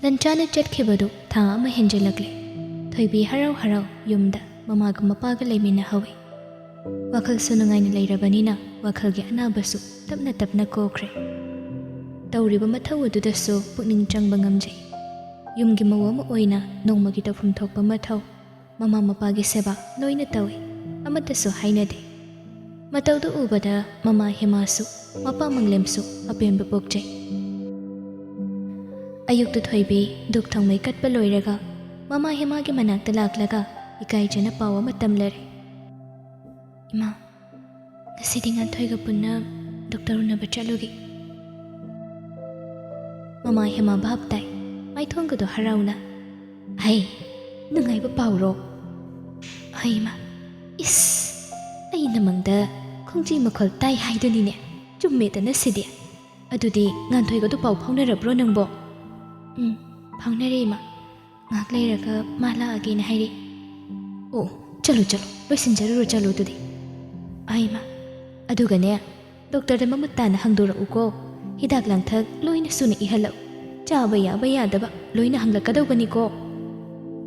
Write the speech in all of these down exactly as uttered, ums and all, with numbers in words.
ꯂꯟꯆꯥꯅ ꯆꯠꯈꯤꯕꯗꯨ ꯊꯥ ꯑꯃ ꯍꯦꯟꯖꯜꯂꯛꯂꯦ꯫ ꯊꯣꯏꯕꯤ ꯍꯔꯥꯎ ꯍꯔꯥꯎ ꯌꯨꯝꯗ ꯃꯃꯥꯒ ꯃꯄꯥꯒ ꯂꯩꯃꯤꯟꯅꯍꯧꯏ꯫ ꯋꯥꯈꯜꯁꯨ ꯅꯨꯡꯉꯥꯏꯅ ꯂꯩꯔꯕꯅꯤꯅ ꯋꯥꯈꯜꯒꯤ ꯑꯅꯥꯕꯁꯨ ꯇꯞꯅ ꯇꯞꯅ ꯀꯣꯛꯈ꯭ꯔꯦ꯫ ꯇꯧꯔꯤꯕ ꯃꯊꯧ ꯑꯗꯨꯗꯁꯨ ꯄꯨꯛꯅꯤꯡ ꯆꯪꯕ ꯉꯝꯖꯩ꯫ ꯌꯨꯝꯒꯤ ꯃꯧ ꯑꯃ ꯑꯣꯏꯅ ꯅꯣꯡꯃꯒꯤ ꯇꯧꯐꯝ ꯊꯣꯛꯄ ꯃꯊꯧ, ꯃꯃꯥ ꯃꯄꯥꯒꯤ ꯁꯦꯕꯥ ꯂꯣꯏꯅ ꯇꯧꯏ꯫ ꯑꯃꯠꯇꯁꯨ ꯍꯥꯏꯅꯗꯦ꯫ ꯃꯇꯧꯗꯨ ꯎꯕꯗ ꯃꯃꯥ ꯍꯦꯃꯥꯁꯨ ꯃꯄꯥ ꯃꯪꯂꯦꯝꯁꯨ ꯑꯄꯦꯟꯕ ꯄꯣꯛꯆꯩ꯫ ꯑꯌꯨꯛꯇꯨ ꯊꯣꯏꯕꯤ ꯙꯨꯛ ꯊꯥꯎꯃꯩ ꯀꯠꯄ ꯂꯣꯏꯔꯒ ꯃꯃꯥ ꯍꯦꯃꯥꯒꯤ ꯃꯅꯥꯛꯇ ꯂꯥꯛꯂꯒ ꯏꯀꯥꯏꯖꯅ ꯄꯥꯎ ꯑꯃ ꯇꯝꯂꯔꯦ꯫ "ꯏꯃꯥ, ꯉꯁꯤꯗꯤ ꯉꯥꯟꯊꯣꯏꯒ ꯄꯨꯟꯅ ꯗꯣꯛꯇꯔ ꯎꯅꯕ ꯆꯠꯂꯨꯒꯦ꯫" ꯃꯃꯥ ꯍꯦꯃꯥ ꯚꯥꯞ ꯇꯥꯏ꯫ ꯃꯥꯏꯊꯣꯡꯒꯗꯣ ꯍꯔꯥꯎꯅ, "ꯍꯩ, ꯅꯨꯡꯉꯥꯏꯕ ꯄꯥꯎꯔꯣ?" "ꯍꯩꯃꯥ, ꯏꯁ, ꯑꯩꯅ ꯃꯪꯗ ꯈꯣꯡꯖꯤ ꯃꯈꯣꯜ ꯇꯥꯏ ꯍꯥꯏꯗꯨꯅꯤꯅꯦ꯫ ꯆꯨꯝꯃꯦꯗꯅ ꯁꯤꯗꯤ꯫ ꯑꯗꯨꯗꯤ ꯉꯥꯟꯊꯣꯏꯒꯗꯨ ꯄꯥꯎ ꯐꯥꯎꯅꯔꯕ꯭ꯔꯣ ꯅꯪꯕꯣ?" "ꯎꯝ, ꯐꯥꯎꯅꯔꯦ ꯏꯃꯥ꯫ ꯉꯥꯏꯍꯥꯛ ꯂꯩꯔꯒ ꯃꯥ ꯂꯥꯛꯑꯒꯦꯅ ꯍꯥꯏꯔꯛꯑꯦ꯫" "ꯑꯣ, ꯆꯠꯂꯨ ꯆꯠꯂꯨ, ꯂꯣꯏꯁꯤꯟꯖꯔꯨꯔꯣ, ꯆꯠꯂꯨ ꯑꯗꯨꯗꯤ꯫" "ꯑꯩꯃ, ꯑꯗꯨꯒꯅꯦ, ꯗꯣꯛꯇꯔꯗ ꯃꯃꯨꯠ ꯇꯥꯅ ꯍꯪꯗꯣꯔꯛꯎꯀꯣ꯫ ꯍꯤꯗꯥꯛ ꯂꯥꯡꯊꯛ ꯂꯣꯏꯅ ꯁꯨꯅ ꯏꯍꯜꯂꯛꯎ꯫ ꯆꯥꯕ ꯌꯥꯕ ꯌꯥꯗꯕ ꯂꯣꯏꯅ ꯍꯪꯂꯛꯀꯗꯧꯕꯅꯤꯀꯣ꯫"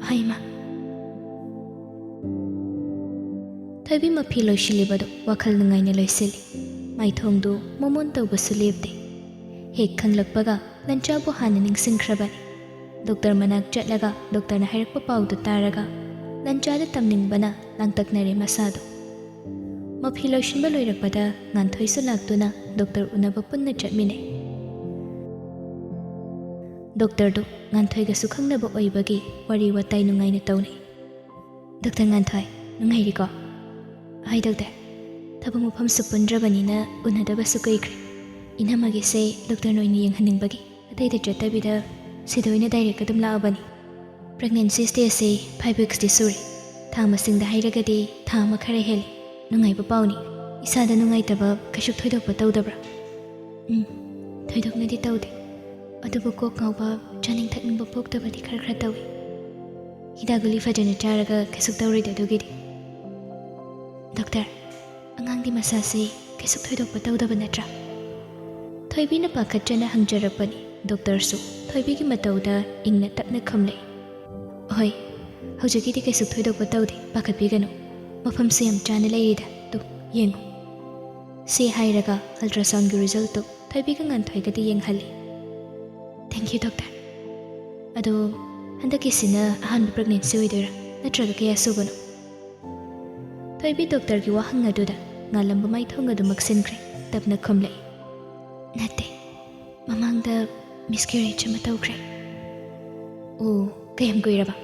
"ꯍꯩꯃ꯫" ꯊꯣꯏꯕꯤ ꯃꯐꯤ ꯂꯣꯏꯁꯤꯜꯂꯤꯕꯗꯨ ꯋꯥꯈꯜ ꯅꯨꯡꯉꯥꯏꯅ ꯂꯣꯏꯁꯤꯜꯂꯤ꯫ ꯃꯥꯏꯊꯣꯡꯗꯨ ꯃꯣꯃꯣꯟ ꯇꯧꯕꯁꯨ ꯂꯦꯞꯇꯦ꯫ ꯍꯦꯛ ꯈꯪꯂꯛꯄꯒ ꯂꯟꯆꯥꯕꯨ ꯍꯥꯟꯅ ꯅꯤꯡꯁꯤꯡꯈ꯭ꯔꯕꯅꯤ꯫ ꯗꯣꯛꯇꯔ ꯃꯅꯥꯛ ꯆꯠꯂꯒ ꯗꯣꯛꯇꯔꯅ ꯍꯥꯏꯔꯛꯄ ꯄꯥꯎꯗꯨ ꯇꯥꯔꯒ ꯂꯟꯆꯥꯗ ꯇꯝꯅꯤꯡꯕꯅ ꯂꯥꯡꯇꯛꯅꯔꯦ ꯃꯁꯥꯗꯨ꯫ ꯃꯐꯤ ꯂꯣꯏꯁꯤꯟꯕ ꯂꯣꯏꯔꯛꯄꯗ ꯉꯥꯟꯊꯣꯏꯁꯨ ꯂꯥꯛꯇꯨꯅ ꯗꯣꯛꯇꯔ ꯎꯅꯕ ꯄꯨꯟꯅ ꯆꯠꯃꯤꯟꯅꯩ꯫ ꯗꯣꯛꯇꯔꯗꯨ ꯉꯥꯟꯊꯣꯏꯒꯁꯨ ꯈꯪꯅꯕ ꯑꯣꯏꯕꯒꯤ ꯋꯥꯔꯤ ꯋꯥꯇꯥꯏ ꯅꯨꯡꯉꯥꯏꯅ ꯇꯧꯅꯩ꯫ "ꯗꯣꯛꯇꯔ ꯉꯥꯟꯊꯣꯏ, ꯅꯨꯡꯉꯥꯏꯔꯤꯀꯣ?" "ꯍꯣꯏ ꯗꯣꯛꯇꯔ, ꯊꯕꯛ ꯃꯐꯝꯁꯨ ꯄꯨꯟꯗ꯭ꯔꯕꯅꯤꯅ ꯎꯅꯗꯕꯁꯨ ꯀꯨꯏꯈ꯭ꯔꯦ꯫ ꯏꯅꯝꯃꯒꯤꯁꯦ ꯗꯣꯛꯇꯔꯅ ꯑꯣꯏꯅ ꯌꯦꯡꯍꯟꯅꯤꯡꯕꯒꯤ ꯑꯇꯩꯗ ꯆꯠꯇꯕꯤꯗ ꯁꯤꯗ ꯑꯣꯏꯅ ꯗꯥꯏꯔꯦꯛ ꯑꯗꯨꯝ ꯂꯥꯛꯑꯕꯅꯤ꯫ ꯄ꯭ꯔꯦꯒꯅꯦꯟꯁꯤ ꯁ꯭ꯇꯦꯖꯁꯦ ꯐꯥꯏꯚ ꯋꯤꯛꯁꯇꯤ ꯁꯨꯔꯦ꯫ ꯊꯥ ꯃꯁꯤꯡꯗ ꯍꯥꯏꯔꯒꯗꯤ ꯊꯥ ꯑꯃ ꯈꯔ ꯍꯦꯜꯂꯦ꯫ ꯅꯨꯡꯉꯥꯏꯕ ꯄꯥꯎꯅꯤ꯫ ꯏꯁꯥꯗ ꯅꯨꯡꯉꯥꯏꯇꯕ ꯀꯩꯁꯨ ꯊꯣꯏꯗꯣꯛꯄ ꯇꯧꯗꯕ꯭ꯔꯥ?" "ꯎꯝ, ꯊꯣꯏꯗꯣꯛꯅꯗꯤ ꯇꯧꯗꯦ꯫ ꯑꯗꯨꯕꯨ ꯀꯣꯛ ꯉꯥꯎꯕ, ꯆꯥꯅꯤꯡ ꯊꯛꯅꯤꯡꯕ ꯄꯣꯛꯇꯕꯗꯤ ꯈꯔ ꯈꯔ ꯇꯧꯏ꯫ ꯍꯤꯗꯥꯛ ꯒꯨꯂꯤ ꯐꯖꯅ ꯆꯥꯔꯒ ꯀꯩꯁꯨ ꯇꯧꯔꯣꯏꯗ ꯑꯗꯨꯒꯤꯗꯤ꯫" "ꯗꯣꯛꯇꯔ, ꯑꯉꯥꯡꯗꯤ ꯃꯁꯥꯁꯤ ꯀꯩꯁꯨ ꯊꯣꯏꯗꯣꯛꯄ ꯇꯧꯗꯕ ꯅꯠꯇ꯭ꯔꯥ?" ꯊꯣꯏꯕꯤꯅ ꯄꯥꯈꯠꯆꯅ ꯍꯪꯖꯔꯛꯄꯅꯤ꯫ ꯗꯣꯛꯇꯔꯁꯨ ꯊꯣꯏꯕꯤꯒꯤ ꯃꯇꯧꯗ ꯏꯪꯅ ꯇꯞꯅ ꯈꯨꯝꯂꯛꯏ꯫ "ꯍꯣꯏ, ꯍꯧꯖꯤꯛꯀꯤꯗꯤ ꯀꯩꯁꯨ ꯊꯣꯏꯗꯣꯛꯄ ꯇꯧꯗꯦ, ꯄꯥꯈꯠꯄꯤꯒꯅꯨ꯫ ꯃꯐꯝꯁꯨ ꯌꯥꯝ ꯆꯥꯅ ꯂꯩꯔꯤꯗ, ꯇꯨ, ꯌꯦꯡꯉꯨ꯫" ꯁꯤ ꯍꯥꯏꯔꯒ ultrasoundꯒꯤ resultꯇꯨ ꯊꯣꯏꯕꯤꯒ ꯉꯥꯟꯊꯣꯏꯒꯗ ꯌꯦꯡꯍꯜꯂꯤ꯫ "Thank you, doctor꯫ ꯑꯗꯣ, ꯍꯟꯗꯛꯀꯤꯁꯤꯅ ꯑꯍꯥꯟꯕ pregnancy ꯑꯣꯏꯗꯣꯏꯔꯥ, ꯅꯠꯇ꯭ꯔꯒ ꯀꯌꯥ ꯁꯨꯕꯅꯣ?" ꯊꯣꯏꯕꯤ ꯗꯣꯛꯇꯔꯒꯤ ꯋꯥꯍꯪ ꯑꯗꯨꯗ ꯉꯥꯜꯂꯝꯕ ꯃꯥꯏꯊꯣꯡ ꯑꯗꯨ ꯃꯛꯁꯤꯟꯈ꯭ꯔꯦ, ꯇꯞꯅ ꯈꯨꯝꯂꯛꯏ꯫ "ꯅꯠꯇꯦ, ꯃꯃꯥꯡꯗ miscarriage ꯑꯃ ꯇꯧꯈ꯭ꯔꯦ꯫" "ꯑꯣ, ꯀꯌꯥꯝ ꯀꯨꯏꯔꯕ?"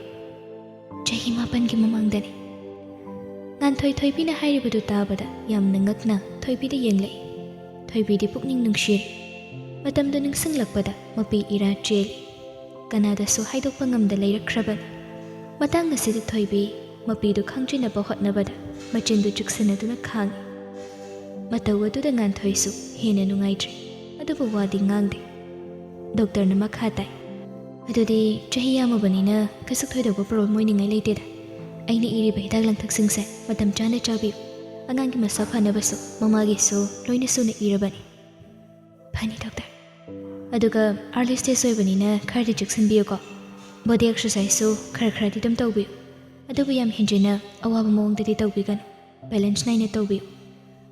"ꯆꯍꯤ ꯃꯥꯄꯟꯒꯤ ꯃꯃꯥꯡꯗꯅꯤ꯫" ꯉꯥꯟꯊꯣꯏ ꯊꯣꯏꯕꯤꯅ ꯍꯥꯏꯔꯤꯕꯗꯨ ꯇꯥꯕꯗ ꯌꯥꯝꯅ ꯉꯛꯅ ꯊꯣꯏꯕꯤꯗ ꯌꯦꯡꯂꯛꯏ꯫ ꯊꯣꯏꯕꯤꯗꯤ ꯄꯨꯛꯅꯤꯡ ꯅꯨꯡꯁꯤꯔꯦ꯫ ꯃꯇꯝꯗꯨ ꯅꯤꯡꯁꯤꯡꯂꯛꯄꯗ ꯃꯄꯤ ꯏꯔꯥ ꯆꯦꯜꯂꯤ꯫ ꯀꯅꯥꯗꯁꯨ ꯍꯥꯏꯗꯣꯛꯄ ꯉꯝꯗ ꯂꯩꯔꯛꯈ꯭ꯔꯕꯅꯤ꯫ ꯃꯇꯥꯡ ꯑꯁꯤꯗ ꯊꯣꯏꯕꯤ ꯃꯄꯤꯗꯨ ꯈꯪꯖꯤꯟꯅꯕ ꯍꯣꯠꯅꯕꯗ ꯃꯆꯤꯟꯗꯨ ꯆꯨꯛꯁꯤꯟꯅꯗꯨꯅ ꯈꯥꯡꯏ꯫ ꯃꯇꯧ ꯑꯗꯨꯗ ꯉꯥꯟꯊꯣꯏꯁꯨ ꯍꯦꯟꯅ ꯅꯨꯡꯉꯥꯏꯇ꯭ꯔꯦ, ꯑꯗꯨꯕꯨ ꯋꯥꯗꯤ ꯉꯥꯡꯗꯦ꯫ ꯗꯣꯛꯇꯔꯅ ꯃꯈꯥ ꯇꯥꯏ, "ꯑꯗꯨꯗꯤ ꯆꯍꯤ ꯌꯥꯝꯃꯕꯅꯤꯅ ꯀꯩꯁꯨ ꯊꯣꯏꯗꯣꯛꯄ problem ꯑꯣꯏꯅꯤꯡꯉꯥꯏ ꯂꯩꯇꯦꯗ꯫ ꯑꯩꯅ ꯏꯔꯤꯕ ꯍꯤꯗꯥꯛ ꯂꯥꯡꯊꯛꯁꯤꯡꯁꯦ ꯃꯇꯝ ꯆꯥꯅ ꯆꯥꯕꯤꯌꯨ꯫ ꯑꯉꯥꯡꯒꯤ ꯃꯁꯥ ꯐꯅꯕꯁꯨ ꯃꯃꯥꯒꯤꯁꯨ ꯂꯣꯏꯅ ꯁꯨꯅ ꯏꯔꯕꯅꯤ꯫" "ꯐꯅꯤ ꯗꯣꯛꯇꯔ꯫ ꯑꯗꯨꯒ early stage ꯑꯣꯏꯕꯅꯤꯅ ꯈꯔꯗꯤ ꯆꯦꯛꯁꯤꯟꯕꯤꯌꯨꯀꯣ꯫ Body exerciseꯁꯨ ꯈꯔ ꯈꯔꯗꯤ ꯑꯗꯨꯝ ꯇꯧꯕꯤꯌꯨ꯫ ꯑꯗꯨꯕꯨ ꯌꯥꯝ ꯍꯦꯟꯖꯤꯟꯅ ꯑꯋꯥꯕ ꯃꯑꯣꯡꯗꯗꯤ ꯇꯧꯕꯤꯒꯅꯨ꯫ Balance ꯅꯥꯏꯅ ꯇꯧꯕꯤꯌꯨ꯫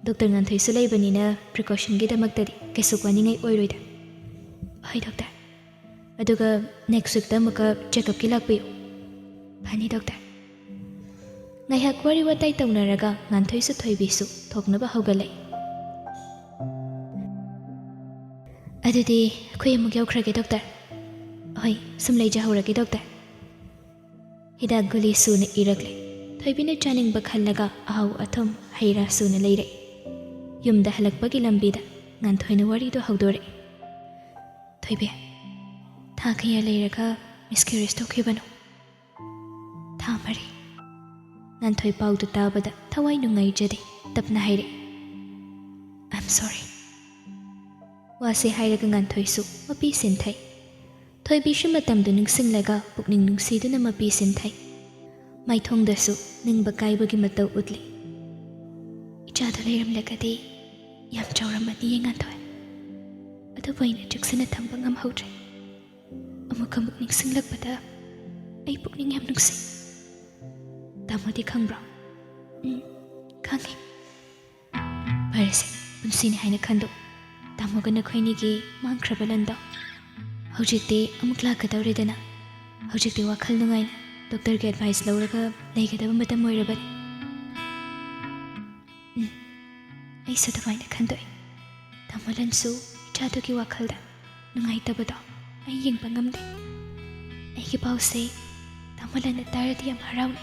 ꯗꯣꯛꯇꯔ ꯉꯥꯟꯊꯣꯏꯁꯨ ꯂꯩꯕꯅꯤꯅ precautionꯒꯤꯗꯃꯛꯇꯗꯤ ꯀꯩꯁꯨ ꯋꯥꯅꯤꯡꯉꯥꯏ ꯑꯣꯏꯔꯣꯏꯗ꯫" "ꯍꯣꯏ ꯗꯣꯛꯇꯔ꯫ ꯑꯗꯨꯒ next weekꯇ ꯑꯃꯨꯛꯀ checkupꯀꯤ ꯂꯥꯛꯄꯤꯌꯨ꯫" "ꯐꯅꯤ ꯗꯣꯛꯇꯔ꯫" ꯉꯥꯏꯍꯥꯛ ꯋꯥꯔꯤ ꯋꯥꯇꯥꯏ ꯇꯧꯅꯔꯒ ꯉꯥꯟꯊꯣꯏꯁꯨ ꯊꯣꯏꯕꯤꯁꯨ ꯊꯣꯛꯅꯕ ꯍꯧꯒꯠꯂꯛꯏ꯫ "ꯑꯗꯨꯗꯤ ꯑꯩꯈꯣꯏ ꯑꯃꯨꯛ ꯌꯧꯈ꯭ꯔꯒꯦ ꯗꯣꯛꯇꯔ꯫" "ꯍꯣꯏ, ꯁꯨꯝ ꯂꯩꯖꯍꯧꯔꯒꯦ ꯗꯣꯛꯇꯔ꯫" ꯍꯤꯗꯥꯛ ꯒꯨꯂꯤ ꯁꯨꯅ ꯏꯔꯛꯂꯦ꯫ ꯊꯣꯏꯕꯤꯅ ꯆꯥꯅꯤꯡꯕ ꯈꯜꯂꯒ ꯑꯍꯥꯎ ꯑꯊꯨꯝ ꯍꯩ ꯔꯥ ꯁꯨꯅ ꯂꯩꯔꯛꯏ꯫ ꯌꯨꯝꯗ ꯍꯜꯂꯛꯄꯒꯤ ꯂꯝꯕꯤꯗ ꯉꯥꯟꯊꯣꯏꯅ ꯋꯥꯔꯤꯗꯣ ꯍꯧꯗꯣꯔꯛꯏ꯫ "ꯊꯣꯏꯕꯤ, ꯊꯥ ꯀꯌꯥ ꯂꯩꯔꯒ miscarriage ꯇꯧꯈꯤꯕꯅꯣ?" "ꯊꯥ ꯃꯔꯤ꯫" ꯉꯥꯟꯊꯣꯏ ꯄꯥꯎꯗꯨ ꯇꯥꯕꯗ ꯊꯋꯥꯏ ꯅꯨꯡꯉꯥꯏꯖꯗꯦ, ꯇꯞꯅ ꯍꯥꯏꯔꯛꯏ, "I'm sorry꯫" ꯋꯥꯁꯦ ꯍꯥꯏꯔꯒ ꯉꯥꯟꯊꯣꯏꯁꯨ ꯃꯄꯤ ꯁꯤꯟꯊꯩ꯫ ꯊꯣꯏꯕꯤꯁꯨ ꯃꯇꯝꯗꯨ ꯅꯤꯡꯁꯤꯡꯂꯒ ꯄꯨꯛꯅꯤꯡ ꯅꯨꯡꯁꯤꯗꯨꯅ ꯃꯄꯤ ꯁꯤꯟꯊꯩ꯫ ꯃꯥꯏꯊꯣꯡꯗꯁꯨ ꯅꯤꯡꯕ ꯀꯥꯏꯕꯒꯤ ꯃꯇꯧ ꯎꯠꯂꯤ꯫ "ꯏꯆꯥꯗꯨ ꯂꯩꯔꯝꯂꯒꯗꯤ ꯌꯥꯝ ꯆꯥꯎꯔꯝꯃꯅꯤꯌꯦ ꯉꯥꯟꯊꯣꯏ꯫" ꯑꯗꯨꯕꯨ ꯑꯩꯅ ꯆꯦꯛꯁꯤꯟꯅ ꯊꯝꯕ ꯉꯝꯍꯧꯗ꯭ꯔꯦ꯫ ꯑꯃꯨꯛ ꯑꯃꯨꯛ ꯅꯤꯡꯁꯤꯡꯂꯛꯄꯗ ꯑꯩ ꯄꯨꯛꯅꯤꯡ ꯌꯥꯝ ꯅꯨꯡꯁꯤ꯫ ꯇꯥꯃꯣꯗꯤ ꯈꯪꯕ꯭ꯔꯣ? ꯎꯝ, ꯈꯪꯉꯤ꯫ ꯐꯔꯦꯁꯦ, ꯄꯨꯟꯁꯤꯅꯤ ꯍꯥꯏꯅ ꯈꯟꯗꯣꯛ꯫ ꯇꯥꯃꯣꯒ ꯅꯈꯣꯏꯅꯤꯒꯤ ꯃꯥꯡꯈ꯭ꯔꯕ ꯂꯟꯗꯣ ꯍꯧꯖꯤꯛꯇꯤ ꯑꯃꯨꯛ ꯂꯥꯛꯀꯗꯧꯔꯦꯗꯅ꯫ ꯍꯧꯖꯤꯛꯇꯤ ꯋꯥꯈꯜ ꯅꯨꯡꯉꯥꯏꯅ ꯗꯣꯛꯇꯔꯒꯤ ꯑꯦꯗꯚꯥꯏꯁ ꯂꯧꯔꯒ ꯂꯩꯒꯗꯕ ꯃꯇꯝ ꯑꯣꯏꯔꯕꯅꯤ꯫ ꯎꯝ, ꯑꯩꯁꯨ ꯑꯗꯨꯃꯥꯏꯅ ꯈꯟꯗꯣꯛꯏ꯫ ꯇꯥꯃꯣ ꯂꯟꯁꯨ ꯏꯆꯥꯗꯨꯒꯤ ꯋꯥꯈꯜꯗ ꯅꯨꯡꯉꯥꯏꯇꯕꯗꯣ ꯑꯩ ꯌꯦꯡꯕ ꯉꯝꯗꯦ꯫ ꯑꯩꯒꯤ ꯄꯥꯎꯁꯦ ꯇꯥꯃꯣ ꯂꯟꯅ ꯇꯥꯔꯗꯤ ꯌꯥꯝ ꯍꯔꯥꯎꯅꯤ꯫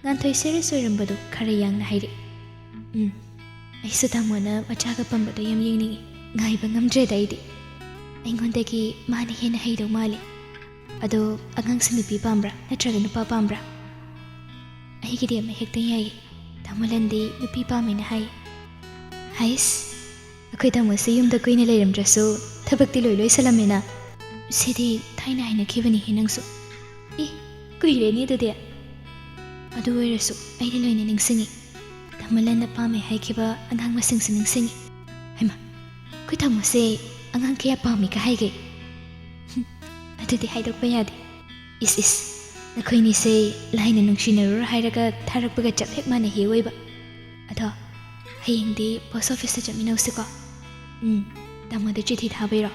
ꯉꯥꯟꯊꯣꯏ ꯁꯦꯔꯤꯌꯁ ꯑꯣꯏꯔꯝꯕꯗꯨ ꯈꯔ ꯌꯥꯡꯅ ꯍꯥꯏꯔꯛꯏ꯫ ꯎꯝ, ꯑꯩꯁꯨ ꯇꯥꯃꯣꯅ ꯃꯆꯥꯒ ꯄꯝꯕꯗꯣ ꯌꯥꯝ ꯌꯦꯡꯅꯤꯡꯉꯤ꯫ ꯉꯥꯏꯕ ꯉꯝꯗ꯭ꯔꯦꯗ ꯑꯩꯗꯤ꯫ ꯑꯩꯉꯣꯟꯗꯒꯤ ꯃꯥꯅ ꯍꯦꯟꯅ ꯍꯩꯗꯧ ꯃꯥꯜꯂꯤ꯫ ꯑꯗꯣ ꯑꯉꯥꯡꯁꯦ ꯅꯨꯄꯤ ꯄꯥꯝꯕ꯭ꯔꯥ ꯅꯠꯇ꯭ꯔꯒ ꯅꯨꯄꯥ ꯄꯥꯝꯕ꯭ꯔꯥ? ꯑꯩꯒꯤꯗꯤ ꯑꯃ ꯍꯦꯛꯇ ꯌꯥꯏꯌꯦ꯫ ꯇꯥꯃꯣ ꯂꯟꯗꯤ ꯅꯨꯄꯤ ꯄꯥꯝꯃꯦꯅ ꯍꯥꯏ꯫ ꯍꯥꯏꯁ, ꯑꯩꯈꯣꯏ ꯇꯥꯃꯣꯁꯦ ꯌꯨꯝꯗ ꯀꯨꯏꯅ ꯂꯩꯔꯝꯗ꯭ꯔꯁꯨ ꯊꯕꯛꯇꯤ ꯂꯣꯏ ꯂꯣꯏꯁꯜꯂꯝꯃꯦꯅ꯫ ꯁꯤꯗꯤ ꯊꯥꯏꯅ ꯍꯥꯏꯅꯈꯤꯕꯅꯤꯍꯦ ꯅꯪꯁꯨ꯫ ꯑꯦ, ꯀꯨꯏꯔꯦꯅꯦ ꯑꯗꯨꯗꯤ꯫ ꯑꯗꯨ ꯑꯣꯏꯔꯁꯨ ꯑꯩꯗꯤ ꯂꯣꯏꯅ ꯅꯤꯡꯁꯤꯡꯉꯤ꯫ ꯇꯥꯃꯣ ꯂꯟꯅ ꯄꯥꯝꯃꯦ ꯍꯥꯏꯈꯤꯕ ꯑꯉꯥꯡ ꯃꯁꯤꯡꯁꯨ ꯅꯤꯡꯁꯤꯡꯉꯤ꯫ ꯍꯩꯃꯥ, ꯑꯩꯈꯣꯏ ꯇꯥꯃꯣꯁꯦ ꯑꯉꯥꯡ ꯀꯌꯥ ꯄꯥꯝꯃꯤꯒ ꯍꯥꯏꯒꯦ? ꯍꯨꯝ, ꯑꯗꯨꯗꯤ ꯍꯥꯏꯗꯣꯛꯄ ꯌꯥꯗꯦ꯫ ꯏꯁ ꯏꯁ, ꯅꯈꯣꯏꯅꯤꯁꯦ ꯂꯥꯏꯅ ꯅꯨꯡꯁꯤꯅꯔꯨꯔꯣ ꯍꯥꯏꯔꯒ ꯊꯥꯔꯛꯄꯒ ꯆꯞ ꯍꯦꯛ ꯃꯥꯟꯅꯩ ꯑꯣꯏꯕ꯫ ꯑꯗꯣ ꯍꯌꯦꯡꯗꯤ ꯄꯣꯁ ꯑꯣꯐꯤꯁꯇ ꯆꯠꯃꯤꯟꯅꯧꯁꯤꯀꯣ꯫ ꯎꯝ, ꯇꯥꯃꯣꯗ ꯆꯤꯊꯤ ꯊꯥꯕꯤꯔꯣ꯫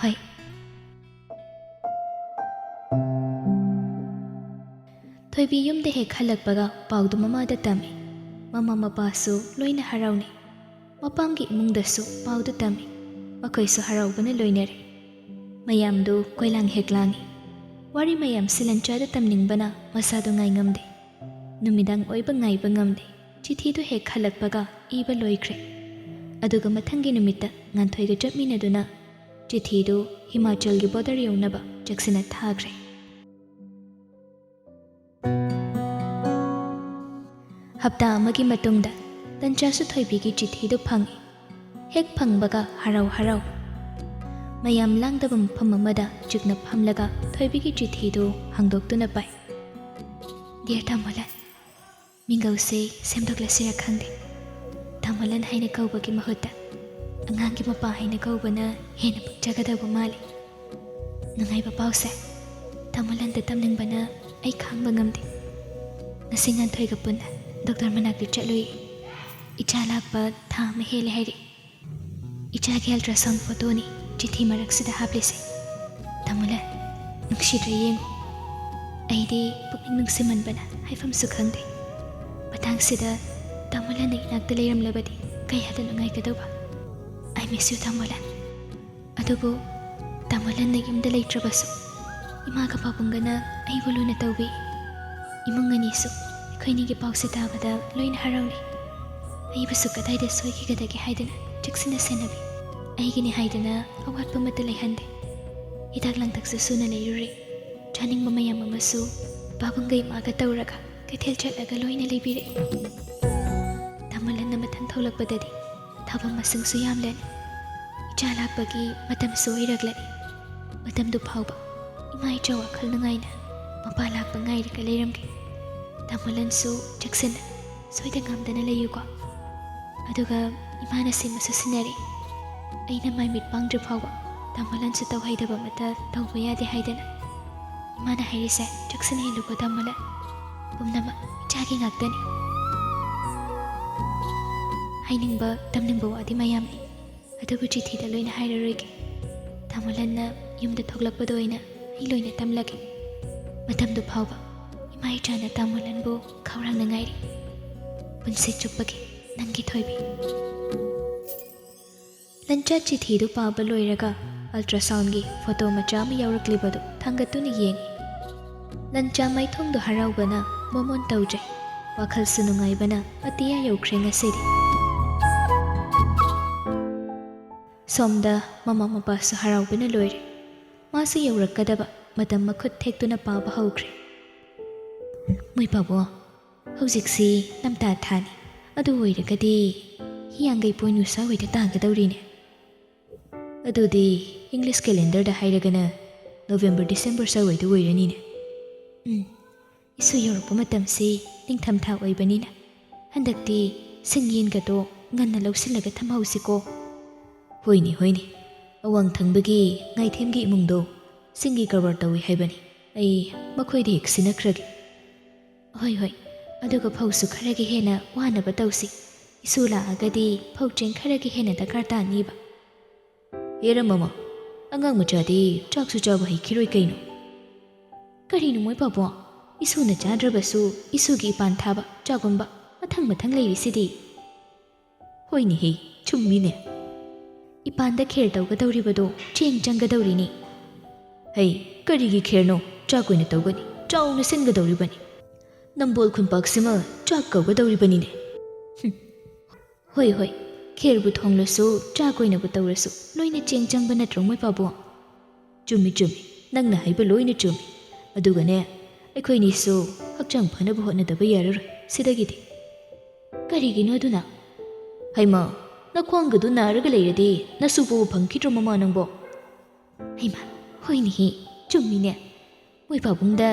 ꯍꯣꯏ꯫ ꯊꯣꯏꯕꯤ ꯌꯨꯝꯗ ꯍꯦꯛ ꯍꯜꯂꯛꯄꯒ ꯄꯥꯎꯗꯨ ꯃꯃꯥꯗ ꯇꯝꯃꯤ꯫ ꯃꯃꯥ ꯃꯄꯥꯁꯨ ꯂꯣꯏꯅ ꯍꯔꯥꯎꯅꯩ꯫ ꯃꯄꯥꯝꯒꯤ ꯏꯃꯨꯡꯗꯁꯨ ꯄꯥꯎꯗꯨ ꯇꯝꯃꯤ꯫ ꯃꯈꯣꯏꯁꯨ ꯍꯔꯥꯎꯕꯅ ꯂꯣꯏꯅꯔꯦ꯫ ꯃꯌꯥꯝꯗꯨ ꯀꯣꯏꯂꯥꯡ ꯍꯦꯛ ꯂꯥꯡꯉꯤ꯫ ꯋꯥꯔꯤ ꯃꯌꯥꯝꯁꯤ ꯂꯟꯆꯥꯗ ꯇꯝꯅꯤꯡꯕꯅ ꯃꯁꯥꯗꯨ ꯉꯥꯏꯉꯝꯗꯦ꯫ ꯅꯨꯃꯤꯗꯥꯡ ꯑꯣꯏꯕ ꯉꯥꯏꯕ ꯉꯝꯗꯦ꯫ ꯆꯤꯊꯤꯗꯨ ꯍꯦꯛ ꯍꯜꯂꯛꯄꯒ ꯏꯕ ꯂꯣꯏꯈ꯭ꯔꯦ꯫ ꯑꯗꯨꯒ ꯃꯊꯪꯒꯤ ꯅꯨꯃꯤꯠꯇ ꯉꯥꯟꯊꯣꯏꯒ ꯆꯠꯃꯤꯟꯅꯗꯨꯅ ꯆꯤꯊꯤꯗꯨ ꯍꯤꯃꯥꯆꯜꯒꯤ ꯕꯣꯔꯗꯔ ꯌꯧꯅꯕ ꯆꯦꯛꯁꯤꯟꯅ ꯊꯥꯈ꯭ꯔꯦ꯫ ꯍꯞꯇꯥ ꯑꯃꯒꯤ ꯃꯇꯨꯡꯗ ꯇꯟꯆꯥꯁꯨ ꯊꯣꯏꯕꯤꯒꯤ ꯆꯤꯊꯤꯗꯨ ꯐꯪꯏ꯫ ꯍꯦꯛ ꯐꯪꯕꯒ ꯍꯔꯥꯎ ꯍꯔꯥꯎ ꯃꯌꯥꯝ ꯂꯥꯡꯗꯕ ꯃꯐꯝ ꯑꯃꯗ ꯆꯤꯛꯅ ꯐꯝꯂꯒ ꯊꯣꯏꯕꯤꯒꯤ ꯆꯤꯊꯤꯗꯨ ꯍꯥꯡꯗꯣꯛꯇꯨꯅ ꯄꯥꯏ꯫ ꯗꯤꯌꯔ ꯇꯥꯃꯣꯂꯟ, ꯃꯤꯡꯒꯧꯁꯦ ꯁꯦꯝꯗꯣꯛꯂꯁꯤꯔ ꯈꯪꯗꯦ꯫ ꯇꯥꯃꯣꯂꯟ ꯍꯥꯏꯅ ꯀꯧꯕꯒꯤ ꯃꯍꯨꯠꯇ ꯑꯉꯥꯡꯒꯤ ꯃꯄꯥ ꯍꯥꯏꯅ ꯀꯧꯕꯅ ꯍꯦꯟꯅ ꯄꯛꯆꯒꯗꯕ ꯃꯥꯜꯂꯤ꯫ ꯅꯨꯡꯉꯥꯏꯕ ꯄꯥꯎꯁꯦ꯫ ꯇꯥꯃꯣ ꯂꯟꯗ ꯇꯝꯅꯤꯡꯕꯅ ꯑꯩ ꯈꯥꯡꯕ ꯉꯝꯗꯦ꯫ ꯉꯁꯤ ꯉꯥꯟꯊꯣꯏꯒ ꯄꯨꯟꯅ ꯗꯣꯛꯇꯔ ꯃꯅꯥꯛꯇ ꯆꯠꯂꯨꯏ꯫ ꯏꯆꯥ ꯂꯥꯛꯄ ꯊꯥ ꯑꯃ ꯍꯦꯜꯂꯦ ꯍꯥꯏꯔꯛꯏ꯫ ꯏꯆꯥꯒꯤ ultrasound photoꯅꯤ ꯆꯤꯊꯤ ꯃꯔꯛꯁꯤꯗ ꯍꯥꯞꯂꯤꯁꯦ꯫ ꯇꯥꯃꯣ ꯂꯟ, ꯅꯨꯡꯁꯤꯗ꯭ꯔꯥ ꯌꯦꯡꯉꯨ꯫ ꯑꯩꯗꯤ ꯄꯨꯛꯅꯤꯡ ꯅꯨꯡꯁꯤꯃꯟꯕꯅ ꯍꯥꯏꯐꯝꯁꯨ ꯈꯪꯗꯦ꯫ ꯃꯇꯥꯡꯁꯤꯗ ꯇꯥꯃꯣ ꯂꯟꯅ ꯏꯅꯥꯛꯇ ꯂꯩꯔꯝꯂꯕꯗꯤ ꯀꯌꯥꯗ ꯅꯨꯡꯉꯥꯏꯒꯗꯧꯕ꯫ I miss you, ꯇꯥꯃꯣ ꯂꯟ꯫ ꯑꯗꯨꯕꯨ ꯇꯥꯃꯣ ꯂꯟꯅ ꯌꯨꯝꯗ ꯂꯩꯇ꯭ꯔꯕꯁꯨ ꯏꯃꯥꯒ ꯄꯥꯕꯨꯡꯒꯅ ꯑꯩꯕꯨ ꯂꯨꯅ ꯇꯧꯕꯤ꯫ ꯏꯃꯨꯡ ꯑꯅꯤꯁꯨ ꯑꯩꯈꯣꯏꯅꯤꯒꯤ ꯄꯥꯎꯁꯦ ꯇꯥꯕꯗ ꯂꯣꯏꯅ ꯍꯔꯥꯎꯅꯩ꯫ ꯑꯩꯕꯨꯁꯨ ꯀꯗꯥꯏꯗ ꯁꯣꯏꯈꯤꯒꯗꯒꯦ ꯍꯥꯏꯗꯨꯅ ꯆꯦꯛꯁꯤꯟꯅ ꯁꯦꯟꯅꯕꯤ꯫ ꯑꯩꯒꯤꯅꯤ ꯍꯥꯏꯗꯨꯅ ꯑꯋꯥꯠꯄ ꯑꯃꯠꯇ ꯂꯩꯍꯟꯗꯦ꯫ ꯍꯤꯗꯥꯛ ꯂꯥꯡꯊꯛꯁꯨ ꯁꯨꯅ ꯂꯩꯔꯨꯔꯦ꯫ ꯆꯥꯅꯤꯡꯕ ꯃꯌꯥꯝ ꯑꯃꯁꯨ ꯄꯥꯕꯨꯡꯒ ꯏꯃꯥꯒ ꯇꯧꯔꯒ ꯀꯩꯊꯦꯜ ꯆꯠꯂꯒ ꯂꯣꯏꯅ ꯂꯩꯕꯤꯔꯛꯏ꯫ ꯇꯥꯃꯣ ꯂꯟꯅ ꯃꯊꯪ ꯊꯣꯛꯂꯛꯄꯗꯗꯤ ꯊꯥꯕꯝ ꯃꯁꯤꯡꯁꯨ ꯌꯥꯝꯂꯅꯤ꯫ ꯏꯆꯥ ꯂꯥꯛꯄꯒꯤ ꯃꯇꯝꯁꯨ ꯑꯣꯏꯔꯛꯂꯅꯤ꯫ ꯃꯇꯝꯗꯨ ꯐꯥꯎꯕ ꯏꯃꯥ ꯏꯆꯥ ꯋꯥꯈꯜ ꯅꯨꯡꯉꯥꯏꯅ ꯃꯄꯥ ꯂꯥꯛꯄ ꯉꯥꯏꯔꯒ ꯂꯩꯔꯝꯒꯦ꯫ ꯇꯥꯃꯣ ꯂꯟꯁꯨ ꯆꯦꯛꯁꯤꯟꯅ ꯁꯣꯏꯗ ꯉꯥꯝꯗꯅ ꯂꯩꯌꯨꯀꯣ꯫ ꯑꯗꯨꯒ ꯏꯃꯥꯅ ꯁꯤꯃꯁꯨ ꯁꯤꯟꯅꯔꯤ꯫ ꯑꯩꯅ ꯃꯥꯏ ꯃꯤꯠ ꯄꯥꯡꯗ꯭ꯔꯤ ꯐꯥꯎꯕ ꯇꯥꯃꯣ ꯂꯟꯁꯨ ꯇꯧꯍꯩꯗꯕ ꯑꯃꯠꯇ ꯇꯧꯕ ꯌꯥꯗꯦ ꯍꯥꯏꯗꯅ꯫ ꯏꯃꯥꯅ ꯍꯥꯏꯔꯤꯁꯦ ꯆꯦꯛꯁꯤꯟꯅ ꯏꯜꯂꯨꯀꯣ ꯇꯥꯃꯣ ꯂꯟ꯫ ꯄꯨꯝꯅꯃꯛ ꯏꯆꯥꯒꯤ ꯉꯥꯛꯇꯅꯤ꯫ ꯍꯥꯏꯅꯤꯡꯕ ꯇꯝꯅꯤꯡꯕ ꯋꯥꯗꯤ ꯃꯌꯥꯝꯅꯤ꯫ ꯑꯗꯨꯕꯨ ꯆꯤꯊꯤꯗ ꯂꯣꯏꯅ ꯍꯥꯏꯔꯔꯣꯏꯒꯦ꯫ ꯇꯥꯃꯣ ꯂꯟꯅ ꯌꯨꯝꯗ ꯊꯣꯛꯂꯛꯄꯗ ꯑꯣꯏꯅ ꯑꯩ ꯂꯣꯏꯅ ꯇꯝꯂꯒꯦ꯫ ꯃꯇꯝꯗꯨ ꯐꯥꯎꯕ ꯏꯃꯥ ꯏꯆꯥꯅ ꯇꯥꯃꯣ ꯂꯟꯕꯨ ꯈꯧꯔꯥꯡꯅ ꯉꯥꯏꯔꯤ꯫ ꯄꯨꯟꯁꯤ ꯆꯨꯞꯄꯒꯤ ꯅꯪꯒꯤ ꯊꯣꯏꯕꯤ꯫ ꯂꯟꯆꯥ ꯆꯤꯊꯤꯗꯨ ꯄꯥꯕ ꯂꯣꯏꯔꯒ ultrasoundꯒꯤ photo ꯃꯆꯥ ꯑꯃ ꯌꯥꯎꯔꯛꯂꯤꯕꯗꯨ ꯊꯥꯡꯒꯠꯇꯨꯅ ꯌꯦꯡꯉꯤ꯫ ꯂꯟꯆꯥ ꯃꯥꯏꯊꯣꯡꯗꯨ ꯍꯔꯥꯎꯕꯅ ꯃꯣꯃꯣꯟ ꯇꯧꯖꯩ꯫ ꯋꯥꯈꯜꯁꯨ ꯅꯨꯡꯉꯥꯏꯕꯅ ꯑꯇꯤꯌꯥ ꯌꯧꯈ꯭ꯔꯦ ꯉꯁꯤꯗꯤ꯫ ꯁꯣꯝꯗ ꯃꯃꯥ ꯃꯄꯥꯁꯨ ꯍꯔꯥꯎꯕꯅ ꯂꯣꯏꯔꯦ꯫ ꯃꯥꯁꯨ ꯌꯧꯔꯛꯀꯗꯕ ꯃꯇꯝ ꯃꯈꯨꯠ ꯊꯦꯛꯇꯨꯅ ꯄꯥꯕ ꯍꯧꯈ꯭ꯔꯦ꯫ ꯃꯣꯏ ꯄꯥꯕꯣ, ꯍꯧꯖꯤꯛꯁꯤ ꯂꯝꯇꯥ ꯊꯥꯅꯤ꯫ ꯑꯗꯨ ꯑꯣꯏꯔꯒꯗꯤ ꯍꯤꯌꯥꯡꯒꯩ ꯄꯣꯏꯅꯨ ꯁ꯭ꯋꯥꯏꯗ ꯇꯥꯒꯗꯧꯔꯤꯅꯦ꯫ ꯑꯗꯨꯗꯤ English calendarꯗ ꯍꯥꯏꯔꯒꯅ November December ꯁ꯭ꯋꯥꯏꯗ ꯑꯣꯏꯔꯅꯤꯅꯦ꯫ ꯎꯝ, ꯏꯁꯨ ꯌꯧꯔꯛꯄ ꯃꯇꯝꯁꯤ ꯅꯤꯡꯊꯝꯊꯥ ꯑꯣꯏꯕꯅꯤꯅ ꯍꯟꯗꯛꯇꯤ ꯁꯤꯡ ꯌꯦꯟꯒꯗꯣ ꯉꯟꯅ ꯂꯧꯁꯤꯜꯂꯒ ꯊꯝꯍꯧꯁꯤꯀꯣ꯫ ꯍꯣꯏꯅꯦ, ꯍꯣꯏꯅꯦ, ꯑꯋꯥꯡ ꯊꯪꯕꯒꯤ ꯉꯥꯏꯊꯦꯝꯒꯤ ꯏꯃꯨꯡꯗꯣ ꯁꯤꯡꯒꯤ ꯀꯔꯕꯥꯔ ꯇꯧꯏ ꯍꯥꯏꯕꯅꯤ꯫ ꯑꯩ ꯃꯈꯣꯏꯗ ꯍꯦꯛ ꯁꯤꯟꯅꯈ꯭ꯔꯒꯦ꯫ ꯍꯣꯏ, ꯍꯣꯏ, ꯑꯗꯨꯒ ꯐꯧꯁꯨ ꯈꯔꯒ ꯍꯦꯟꯅ ꯋꯥꯅꯕ ꯇꯧꯁꯤ꯫ ꯏꯁꯨ ꯂꯥꯛꯑꯒꯗꯤ ꯐꯧ ꯆꯦꯡ ꯈꯔꯒ ꯍꯦꯟꯅ ꯗꯔꯀꯥꯔ ꯇꯥꯅꯤꯕ꯫ ꯍꯦꯔꯥ ꯃꯃꯥ, ꯑꯉꯥꯡ ꯃꯆꯥꯗꯤ ꯆꯥꯛꯁꯨ ꯆꯥꯕ ꯍꯩꯈꯤꯔꯣꯏ ꯀꯩꯅꯣ꯫ ꯀꯔꯤꯅꯣ ꯃꯣꯏ ꯄꯥꯕꯨꯡ? ꯏꯁꯨꯅ ꯆꯥꯗ꯭ꯔꯕꯁꯨ ꯏꯁꯨꯒꯤ ꯏꯄꯥꯟ ꯊꯥꯕ ꯆꯥꯒꯨꯝꯕ ꯃꯊꯪ ꯃꯊꯪ ꯂꯩꯔꯤꯁꯤꯗꯤ꯫ ꯍꯣꯏꯅꯦꯍꯦ, ꯆꯨꯝꯃꯤꯅꯦ꯫ ꯏꯄꯥꯟꯗ ꯈꯦꯔ ꯇꯧꯒꯗꯧꯔꯤꯕꯗꯣ ꯆꯦꯡ ꯆꯪꯒꯗꯧꯔꯤꯅꯦ꯫ ꯍꯩ, ꯀꯔꯤꯒꯤ ꯈꯦꯔꯅꯣ? ꯆꯥꯛ ꯑꯣꯏꯅ ꯇꯧꯒꯅꯤ, ꯆꯥꯎꯅ ꯁꯤꯟꯒꯗꯧꯔꯤꯕꯅꯤ꯫ ꯅꯝꯕꯣꯜ ꯈꯨꯟꯄꯥꯛꯁꯤꯃ ꯆꯥꯛ ꯀꯧꯒꯗꯧꯔꯤꯕꯅꯤꯅꯦ꯫ ꯍꯨꯝ꯫ ꯍꯣꯏ, ꯍꯣꯏ, ꯈꯦꯔꯕꯨ ꯊꯣꯡꯂꯁꯨ, ꯆꯥꯛ ꯑꯣꯏꯅꯕꯨ ꯇꯧꯔꯁꯨ, ꯂꯣꯏꯅ ꯆꯦꯡ ꯆꯪꯕ ꯅꯠꯇ꯭ꯔꯣ ꯃꯣꯏ ꯄꯥꯕꯨꯡ? ꯆꯨꯝꯃꯤ, ꯆꯨꯝꯃꯤ, ꯅꯪꯅ ꯍꯥꯏꯕ ꯂꯣꯏꯅ ꯆꯨꯝꯃꯤ꯫ ꯑꯗꯨꯒꯅꯦ, ꯑꯩꯈꯣꯏꯅꯤꯁꯨ ꯍꯛꯆꯥꯡ ꯐꯅꯕ ꯍꯣꯠꯅꯗꯕ ꯌꯥꯔꯔꯣꯏ ꯁꯤꯗꯒꯤꯗꯤ꯫ ꯀꯔꯤꯒꯤꯅꯣ ꯑꯗꯨꯅ? ꯍꯩꯃꯥ, ꯅꯈ꯭ꯋꯥꯡꯒꯗꯨ ꯅꯥꯔꯒ ꯂꯩꯔꯗꯤ ꯅꯁꯨ ꯄꯨꯕ ꯐꯪꯈꯤꯗ꯭ꯔꯣ ꯃꯃꯥ ꯅꯪꯕꯣ? ꯍꯩꯃꯥ, ꯍꯣꯏꯅꯦꯍꯦ, ꯆꯨꯝꯃꯤꯅꯦ꯫ ꯃꯣꯏ ꯄꯥꯕꯨꯡꯗ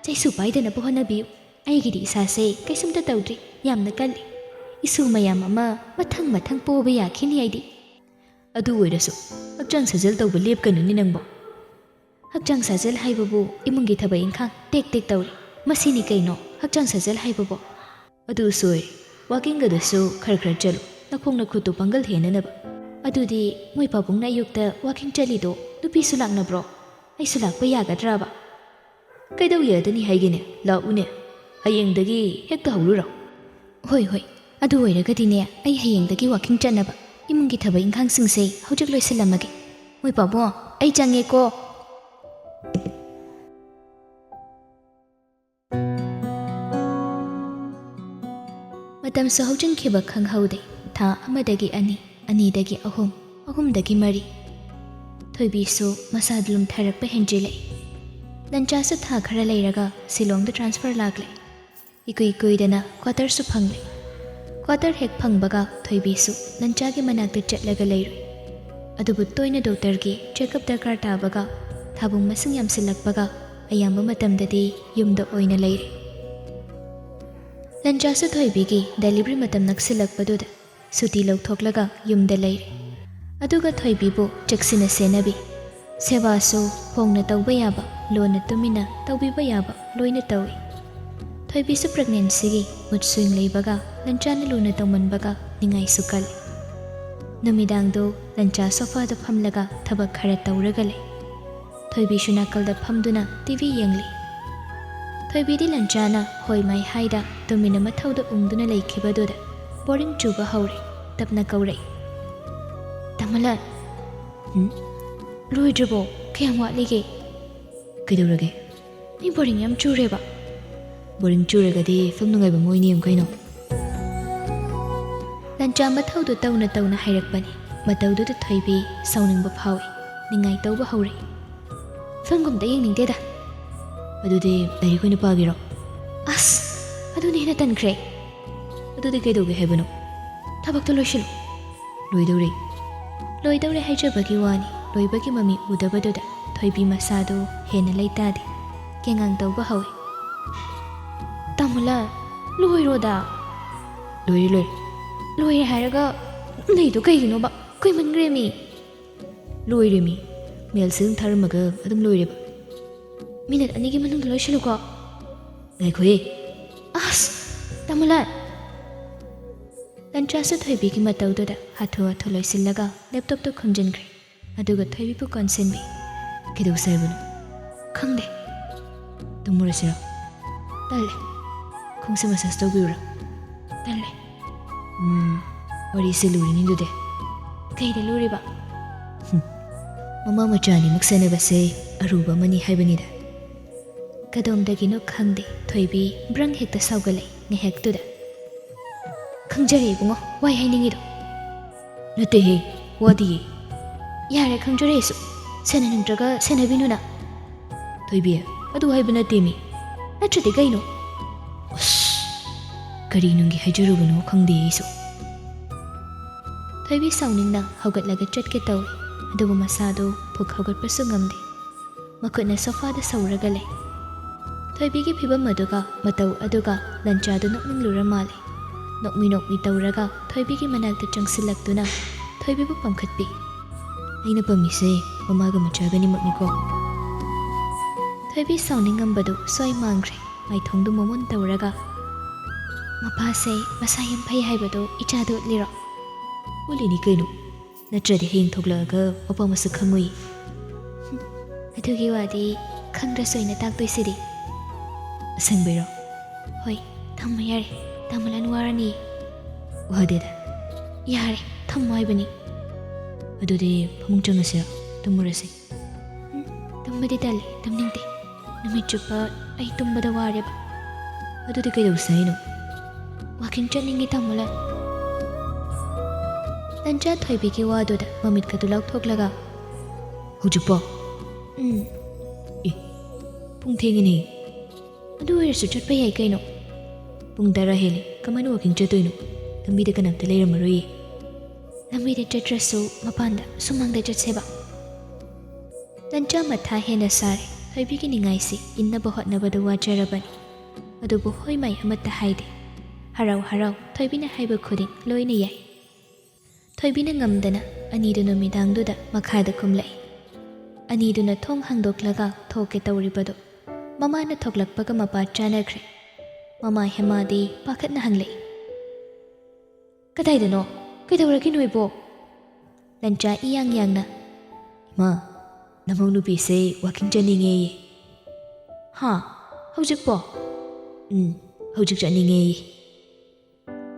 ꯆꯩꯁꯨ ꯄꯥꯏꯗꯅꯕ ꯍꯣꯠꯅꯕꯤꯌꯨ꯫ ꯑꯩꯒꯤꯗꯤ ꯏꯁꯥꯁꯦ ꯀꯩꯁꯨꯝꯇ ꯇꯧꯗ꯭ꯔꯤ, ꯌꯥꯝꯅ ꯀꯜꯂꯤ꯫ ꯏꯁꯨ ꯃꯌꯥꯝ ꯑꯃ ꯃꯊꯪ ꯃꯊꯪ ꯄꯣꯕ ꯌꯥꯈꯤꯅꯤ ꯑꯩꯗꯤ꯫ ꯑꯗꯨ ꯑꯣꯏꯔꯁꯨ ꯍꯛꯆꯥꯡ ꯁꯥꯖꯦꯜ ꯇꯧꯕ ꯂꯦꯞꯀꯅꯨꯅꯦ ꯅꯪꯕꯣ꯫ ꯍꯛꯆꯥꯡ ꯁꯥꯖꯦꯜ ꯍꯥꯏꯕꯕꯨ ꯏꯃꯨꯡꯒꯤ ꯊꯕꯛ ꯏꯪꯈꯥꯡ ꯇꯦꯛ ꯇꯦꯛ ꯇꯧꯔꯤ꯫ ꯃꯁꯤꯅꯤ ꯀꯩꯅꯣ ꯍꯛꯆꯥꯡ ꯁꯥꯖꯦꯜ ꯍꯥꯏꯕꯕꯨ꯫ ꯑꯗꯨ ꯁꯣꯏ, ꯋꯥꯀꯤꯡꯒꯗꯨꯁꯨ ꯈꯔ ꯈꯔ ꯆꯠꯂꯨ, ꯅꯈꯣꯡ ꯅꯈꯨꯠꯇꯨ ꯄꯥꯡꯒꯜ ꯍꯦꯟꯅꯅꯕ꯫ ꯑꯗꯨꯗꯤ ꯃꯣꯏ ꯄꯥꯕꯨꯡꯅ ꯑꯌꯨꯛꯇ ꯋꯥꯀꯤꯡ ꯆꯠꯂꯤꯗꯣ ꯅꯨꯄꯤꯁꯨ ꯂꯥꯛꯅꯕ꯭ꯔꯣ? ꯑꯩꯁꯨ ꯂꯥꯛꯄ ꯌꯥꯒꯗ꯭ꯔꯕ? ꯀꯩꯗꯧ ꯌꯥꯗꯅꯤ ꯍꯥꯏꯒꯦꯅꯦ? ꯂꯥꯛꯎꯅꯦ, ꯍꯌꯦꯡꯗꯒꯤ ꯍꯦꯛꯇ ꯍꯧꯔꯨꯔꯣ꯫ ꯍꯣꯏ, ꯍꯣꯏ, ꯑꯗꯨ ꯑꯣꯏꯔꯒꯗꯤꯅꯦ, ꯑꯩ ꯍꯌꯦꯡꯗꯒꯤ ꯋꯥꯀꯤꯡ ꯆꯠꯅꯕ ꯏꯃꯨꯡꯒꯤ ꯊꯕꯛ ꯏꯪꯈꯥꯡꯁꯤꯡꯁꯦ ꯍꯧꯖꯤꯛ ꯂꯣꯏꯁꯤꯜꯂꯝꯃꯒꯦ꯫ ꯃꯣꯏ ꯄꯥꯕꯨꯡ, ꯑꯩ ꯆꯪꯉꯦꯀꯣ꯫ ꯃꯇꯝꯁꯨ ꯍꯧꯖꯤꯟꯈꯤꯕ ꯈꯪꯍꯧꯗꯦ꯫ ꯊꯥ ꯑꯃꯗꯒꯤ ꯑꯅꯤ, ꯑꯅꯤꯗꯒꯤ ꯑꯍꯨꯝ, ꯑꯍꯨꯝꯗꯒꯤ ꯃꯔꯤ꯫ ꯊꯣꯏꯕꯤꯁꯨ ꯃꯁꯥꯗ ꯂꯨꯝꯊꯔꯛꯄ ꯍꯦꯟꯖꯤꯜꯂꯛꯏ꯫ ꯂꯟꯆꯥꯁꯨ ꯊꯥ ꯈꯔ ꯂꯩꯔꯒ ꯁꯤꯂꯣꯡꯗ transfer ꯂꯥꯛꯂꯦ꯫ ꯏꯀꯨꯏ ꯀꯨꯏꯗꯅ quarterꯁꯨ ꯐꯪꯂꯦ꯫ Quarter ꯍꯦꯛ ꯐꯪꯕꯒ ꯊꯣꯏꯕꯤꯁꯨ ꯂꯟꯆꯥꯒꯤ ꯃꯅꯥꯛꯇ ꯆꯠꯂꯒ ꯂꯩꯔꯨꯏ꯫ ꯑꯗꯨꯕꯨ ꯇꯣꯏꯅ doctorꯒꯤ checkup ꯗꯔꯀꯥꯔ ꯇꯥꯕꯒ, ꯊꯥꯕꯨꯡ ꯃꯁꯤꯡ ꯌꯥꯝꯁꯤꯜꯂꯛꯄꯒ, ꯑꯌꯥꯝꯕ ꯃꯇꯝꯗꯗꯤ ꯌꯨꯝꯗ ꯑꯣꯏꯅ ꯂꯩꯔꯦ꯫ ꯂꯟꯆꯥꯁꯨ ꯊꯣꯏꯕꯤꯒꯤ delivery ꯃꯇꯝ ꯅꯛꯁꯤꯜꯂꯛꯄꯗꯨꯗ ꯁꯨꯇꯤ ꯂꯧꯊꯣꯛꯂꯒ ꯌꯨꯝꯗ ꯂꯩꯔꯦ꯫ ꯑꯗꯨꯒ ꯊꯣꯏꯕꯤꯕꯨ ꯆꯦꯛꯁꯤꯟꯅ ꯁꯦꯟꯅꯕꯤ꯫ ꯁꯦꯕꯥꯁꯨ ꯐꯣꯡꯅ ꯇꯧꯕ ꯌꯥꯕ, ꯂꯣꯟꯅ ꯇꯨꯃꯤꯟꯅ ꯇꯧꯕꯤꯕ ꯌꯥꯕ ꯂꯣꯏꯅ ꯇꯧꯏ꯫ ꯊꯣꯏꯕꯤꯁꯨ pregnancyꯒꯤ mood swing ꯂꯩꯕꯒ ꯂꯟꯆꯥꯅ ꯂꯨꯅ ꯇꯧꯃꯟꯕꯒ ꯅꯤꯡꯉꯥꯏꯁꯨ ꯀꯜꯂꯤ꯫ ꯅꯨꯃꯤꯗꯥꯡꯗꯣ ꯂꯟꯆꯥ sofaꯗ ꯐꯝꯂꯒ ꯊꯕꯛ ꯈꯔ ꯇꯧꯔꯒ ꯂꯩ꯫ ꯊꯣꯏꯕꯤꯁꯨ ꯅꯥꯀꯜꯗ ꯐꯝꯗꯨꯅ TV ꯌꯦꯡꯂꯤ꯫ ꯊꯣꯏꯕꯤꯗꯤ ꯂꯟꯆꯥꯅ ꯍꯣꯏ ꯃꯥꯏ ꯍꯥꯏꯗ ꯇꯨꯃꯤꯟꯅ ꯃꯊꯧꯗ ꯎꯪꯗꯨꯅ ꯂꯩꯈꯤꯕꯗꯨꯗ boring ꯆꯨꯕ ꯍꯧꯔꯦ꯫ ꯇꯞꯅ ꯀꯧꯔꯛꯏ, "ꯇꯥꯃꯣꯂꯥꯜ, ꯎꯝ? ꯂꯣꯏꯗ꯭ꯔꯕꯣ? ꯀꯌꯥꯝ ꯋꯥꯠꯂꯤꯒꯦ?" "ꯀꯩꯗꯧꯔꯒꯦ?" "ꯑꯩ boring ꯌꯥꯝ ꯆꯨꯔꯦꯕ꯫" "Boring ꯆꯨꯔꯒꯗꯤ film ꯅꯨꯡꯉꯥꯏꯕ ꯑꯃ ꯑꯣꯏꯅ ꯌꯦꯡꯉꯨ ꯀꯩꯅꯣ꯫" ꯂꯟꯆꯥ ꯃꯊꯧꯗꯨ ꯇꯧꯅ ꯇꯧꯅ ꯍꯥꯏꯔꯛꯄꯅꯤ꯫ ꯃꯇꯧꯗꯨꯗ ꯊꯣꯏꯕꯤ ꯁꯥꯎꯅꯤꯡꯕ ꯐꯥꯎꯏ꯫ ꯅꯤꯡꯉꯥꯏ ꯇꯧꯕ ꯍꯧꯔꯛꯏ꯫ "Filmꯒꯨꯝꯕꯗ ꯌꯦꯡꯅꯤꯡꯗꯦꯗ꯫" "ꯑꯗꯨꯗꯤ ꯂꯥꯏꯔꯤꯛ ꯑꯣꯏꯅ ꯄꯥꯒꯦꯔꯣ?" "ꯑꯁ, ꯑꯗꯨꯅ ꯍꯦꯟꯅ ꯇꯟꯈ꯭ꯔꯦ꯫" "ꯑꯗꯨꯗꯤ ꯀꯩꯗꯧꯒꯦ ꯍꯥꯏꯕꯅꯣ?" "ꯊꯕꯛꯇꯣ ꯂꯣꯏꯁꯤꯜꯂꯨ꯫" "ꯂꯣꯏꯗꯧꯔꯦ꯫" ꯂꯣꯏꯗꯧꯔꯦ ꯍꯥꯏꯖꯕꯒꯤ ꯋꯥꯅꯤ, ꯂꯣꯏꯕꯒꯤ ꯃꯃꯤ ꯎꯗꯕꯗꯨꯗ ꯊꯣꯏꯕꯤ ꯃꯁꯥꯗꯨ ꯍꯦꯟꯅ ꯂꯩꯇꯥꯗꯦ꯫ ꯀꯦꯉꯥꯡ ꯇꯧꯕ ꯍꯧꯏ꯫ "ꯇꯥꯃꯣꯂꯥꯜ, ꯂꯣꯏꯔꯣꯗ꯫" "ꯂꯣꯏꯔꯦ, ꯂꯣꯏꯔꯦ꯫" "ꯂꯣꯏꯔꯦ ꯍꯥꯏꯔꯒ ꯑꯗꯨꯝ ꯂꯩꯗꯣ ꯀꯩꯒꯤꯅꯣꯕ? ꯀꯨꯏꯃꯟꯈ꯭ꯔꯦꯃꯤ꯫" "ꯂꯣꯏꯔꯦꯃꯤ꯫ Mailꯁꯦ ꯑꯗꯨꯝ ꯊꯥꯔꯝꯃꯒ ꯑꯗꯨꯝ ꯂꯣꯏꯔꯦꯕ꯫" "Minute ꯑꯅꯤꯒꯤ ꯃꯅꯨꯡꯗ ꯂꯣꯏꯁꯤꯜꯂꯨꯀꯣ꯫" "ꯉꯥꯏꯈꯣꯍꯦ꯫" "ꯑꯁ, ꯇꯥꯃꯣꯂꯥꯜ!" ꯂꯟꯆꯥꯁꯨ ꯊꯣꯏꯕꯤꯒꯤ ꯃꯇꯧꯗꯨꯗ ꯍꯥꯊꯨ ꯍꯥꯊꯨ ꯂꯣꯏꯁꯤꯜꯂꯒ laptopꯇ ꯈꯨꯝꯖꯤꯟꯈ꯭ꯔꯦ꯫ ꯑꯗꯨꯒ ꯊꯣꯏꯕꯤꯕꯨ ꯀꯣꯟꯁꯤꯟꯕꯤ꯫ "ꯀꯩꯗꯧꯁꯦ ꯍꯥꯏꯕꯅꯣ?" "ꯈꯪꯗꯦ꯫" "ꯇꯨꯝꯃꯨꯔꯁꯤꯔꯣ?" "ꯇꯜꯂꯦ꯫" "ꯈꯣꯡꯁꯦ massage ꯇꯧꯕꯤꯌꯨꯔꯥ?" "ꯇꯜꯂꯦ꯫" "ꯎꯝ, ꯋꯥꯔꯤꯁꯦ ꯂꯨꯔꯤꯅꯤ ꯑꯗꯨꯗꯤ꯫" "ꯀꯩꯗ ꯂꯨꯔꯤꯕ?" "ꯍꯨꯝ, ꯃꯃꯥ ꯃꯆꯥ ꯑꯅꯤꯃꯛ ꯁꯦꯟꯅꯕꯁꯦ ꯑꯔꯨꯕ ꯑꯃꯅꯤ ꯍꯥꯏꯕꯅꯤꯗ꯫" ꯀꯗꯣꯝꯗꯒꯤꯅꯣ ꯈꯪꯗꯦ, ꯊꯣꯏꯕꯤ ꯕ꯭ꯔꯪ ꯍꯦꯛꯇ ꯁꯥꯎꯒꯠꯂꯛꯏ ꯉꯥꯏꯍꯥꯛꯇꯨꯗ꯫ "ꯈꯪꯖꯔꯦ ꯏꯕꯨꯡꯉꯣ, ꯋꯥꯏ ꯍꯥꯏꯅꯤꯡꯉꯤꯗꯣ꯫" "ꯅꯠꯇꯦꯍꯦ, ꯋꯥꯗꯤꯌꯦ꯫" "ꯌꯥꯔꯦ, ꯈꯪꯖꯔꯦ ꯑꯩꯁꯨ꯫ ꯁꯦꯟꯅꯅꯤꯡꯗ꯭ꯔꯒ ꯁꯦꯟꯅꯕꯤꯅꯨꯅ꯫" "ꯊꯣꯏꯕꯤ, ꯑꯗꯨ ꯍꯥꯏꯕ ꯅꯠꯇꯦꯃꯤ꯫" "ꯅꯠꯇ꯭ꯔꯗꯤ ꯀꯩꯅꯣ?" "ꯑꯁ, ꯀꯔꯤ ꯅꯨꯡꯒꯤ ꯍꯥꯏꯖꯔꯨꯕꯅꯣ ꯈꯪꯗꯦ ꯑꯩꯁꯨ꯫" ꯊꯣꯏꯕꯤ ꯁꯥꯎꯅꯤꯡꯅ ꯍꯧꯒꯠꯂꯒ ꯆꯠꯀꯦ ꯇꯧꯏ, ꯑꯗꯨꯕꯨ ꯃꯁꯥꯗꯨ ꯐꯨꯛ ꯍꯧꯒꯠꯄꯁꯨ ꯉꯝꯗꯦ꯫ ꯃꯈꯨꯠꯅ sofaꯗ ꯁꯧꯔꯒ ꯂꯩ꯫ ꯊꯣꯏꯕꯤꯒꯤ ꯐꯤꯕꯝ ꯑꯗꯨꯒ ꯃꯇꯧ ꯑꯗꯨꯒ ꯂꯟꯆꯥꯗꯨ ꯅꯣꯛꯅꯤꯡꯂꯨꯔ ꯃꯥꯜꯂꯦ꯫ ꯅꯣꯛꯃꯤ ꯅꯣꯛꯃꯤ ꯇꯧꯔꯒ ꯊꯣꯏꯕꯤꯒꯤ ꯃꯅꯥꯛꯇ ꯆꯪꯁꯤꯜꯂꯛꯇꯨꯅ ꯊꯣꯏꯕꯤꯕꯨ ꯄꯝꯈꯠꯄꯤ꯫ "ꯑꯩꯅ ꯄꯝꯃꯤꯁꯦ ꯃꯃꯥꯒ ꯃꯆꯥꯒꯅꯤꯃꯛꯅꯤꯀꯣ꯫" ꯊꯣꯏꯕꯤ ꯁꯥꯎꯅꯤꯡꯉꯝꯕꯗꯨ ꯁꯣꯏ ꯃꯥꯡꯈ꯭ꯔꯦ꯫ ꯃꯥꯏꯊꯣꯡꯗꯨ ꯃꯃꯨꯟ ꯇꯧꯔꯒ, "ꯃꯄꯥꯁꯦ ꯃꯁꯥ ꯌꯥꯝ ꯐꯩ ꯍꯥꯏꯕꯗꯣ ꯏꯆꯥꯗ ꯎꯠꯂꯤꯔꯣ?" "ꯎꯠꯂꯤꯅꯤ ꯀꯩꯅꯣ, ꯅꯠꯇ꯭ꯔꯗꯤ ꯍꯌꯦꯡ ꯊꯣꯛꯂꯛꯑꯒ ꯃꯄꯥ ꯃꯁꯛ ꯈꯪꯉꯨꯏ꯫" "ꯑꯗꯨꯒꯤ ꯋꯥꯗꯤ ꯈꯪꯗ꯭ꯔꯁꯨ ꯑꯩꯅ ꯇꯥꯛꯇꯣꯏꯁꯤꯗꯤ꯫" "ꯑꯁꯦꯡꯕꯩꯔꯣ?" "ꯍꯣꯏ, ꯊꯝꯃꯣ ꯌꯥꯔꯦ, ꯇꯥꯃꯣꯂꯥꯟ ꯋꯥꯔꯅꯤ꯫" "ꯋꯥꯗꯦꯗ꯫" "ꯌꯥꯔꯦ, ꯊꯝꯃꯣ ꯍꯥꯏꯕꯅꯤ꯫" "ꯑꯗꯨꯗꯤ ꯐꯃꯨꯡ ꯆꯪꯉꯁꯤꯔꯣ? ꯇꯨꯝꯃꯨꯔꯁꯤ꯫" "ꯎꯝ, ꯇꯨꯝꯕꯗꯤ ꯇꯜꯂꯤ, ꯇꯨꯝꯅꯤꯡꯗꯦ꯫ ꯅꯨꯃꯤꯠ ꯆꯨꯞꯄ ꯑꯩ ꯇꯨꯝꯕꯗ ꯋꯥꯔꯦꯕ꯫" "ꯑꯗꯨꯗꯤ ꯀꯩꯗꯧꯁꯦ ꯍꯥꯏꯅꯣ?" "ꯋꯥꯀꯤꯡ ꯆꯠꯅꯤꯡꯉꯤ, ꯇꯥꯃꯣꯂꯥꯟ꯫" ꯂꯟꯆꯥ ꯊꯣꯏꯕꯤꯒꯤ ꯋꯥꯗꯨꯗ ꯃꯃꯤꯠꯀꯗꯨ ꯂꯥꯎꯊꯣꯛꯂꯒ, "ꯍꯧꯖꯤꯛꯄꯣ?" "ꯎꯝ꯫" "ꯑꯦ, ꯄꯨꯡ ꯊꯦꯡꯉꯤꯅꯦ꯫" "ꯑꯗꯨ ꯑꯣꯏꯔꯁꯨ ꯆꯠꯄ ꯌꯥꯏ ꯀꯩꯅꯣ꯫" "ꯄꯨꯡ ꯇꯔꯥ ꯍꯦꯜꯂꯦ, ꯀꯃꯥꯏꯅ ꯋꯥꯀꯤꯡ ꯆꯠꯇꯣꯏꯅꯣ? ꯂꯝꯕꯤꯗ ꯀꯅꯥꯝꯇ ꯂꯩꯔꯝꯃꯔꯣꯏꯌꯦ꯫" "ꯂꯝꯕꯤꯗ ꯆꯠꯇ꯭ꯔꯁꯨ ꯃꯄꯥꯟꯗ ꯁꯨꯃꯥꯡꯗ ꯆꯠꯁꯦꯕ꯫" ꯂꯟꯆꯥ ꯃꯊꯥ ꯍꯦꯟꯅ ꯁꯥꯔꯦ꯫ ꯊꯣꯏꯕꯤꯒꯤ ꯅꯤꯡꯉꯥꯏꯁꯤ ꯏꯟꯅꯕ ꯍꯣꯠꯅꯕꯗ ꯋꯥꯖꯔꯕꯅꯤ꯫ ꯑꯗꯨꯕꯨ ꯍꯣꯏ ꯃꯥꯏ ꯑꯃꯠꯇ ꯍꯥꯏꯗꯦ꯫ ꯍꯔꯥꯎ ꯍꯔꯥꯎ ꯊꯣꯏꯕꯤꯅ ꯍꯥꯏꯕ ꯈꯨꯗꯤꯡ ꯂꯣꯏꯅ ꯌꯥꯏ꯫ ꯊꯣꯏꯕꯤꯅ ꯉꯝꯗꯅ ꯑꯅꯤꯗꯨ ꯅꯨꯃꯤꯗꯥꯡꯗꯨꯗ ꯃꯈꯥꯗ ꯀꯨꯝꯂꯛꯏ꯫ ꯑꯅꯤꯗꯨꯅ ꯊꯣꯡ ꯍꯥꯡꯗꯣꯛꯂꯒ ꯊꯣꯛꯀꯦ ꯇꯧꯔꯤꯕꯗꯨ ꯃꯃꯥꯅ ꯊꯣꯛꯂꯛꯄꯒ ꯃꯄꯥ ꯆꯥꯅꯈ꯭ꯔꯦ꯫ ꯃꯃꯥ ꯍꯦꯃꯥꯗꯤ ꯄꯥꯈꯠꯅ ꯍꯪꯂꯛꯏ, "ꯀꯗꯥꯏꯗꯅꯣ? ꯀꯩꯗꯧꯔꯒꯦ ꯅꯣꯏꯕꯣ?" ꯂꯟꯆꯥ ꯏꯌꯥꯡ ꯌꯥꯡꯅ, "ꯏꯃꯥ, ꯅꯃꯧ ꯅꯨꯄꯤꯁꯦ ꯋꯥꯀꯤꯡ ꯆꯠꯅꯤꯡꯉꯦꯌꯦ꯫" "ꯍꯥ? ꯍꯧꯖꯤꯛꯄꯣ?" "ꯎꯝ, ꯍꯧꯖꯤꯛ ꯆꯠꯅꯤꯡꯉꯦꯌꯦ꯫"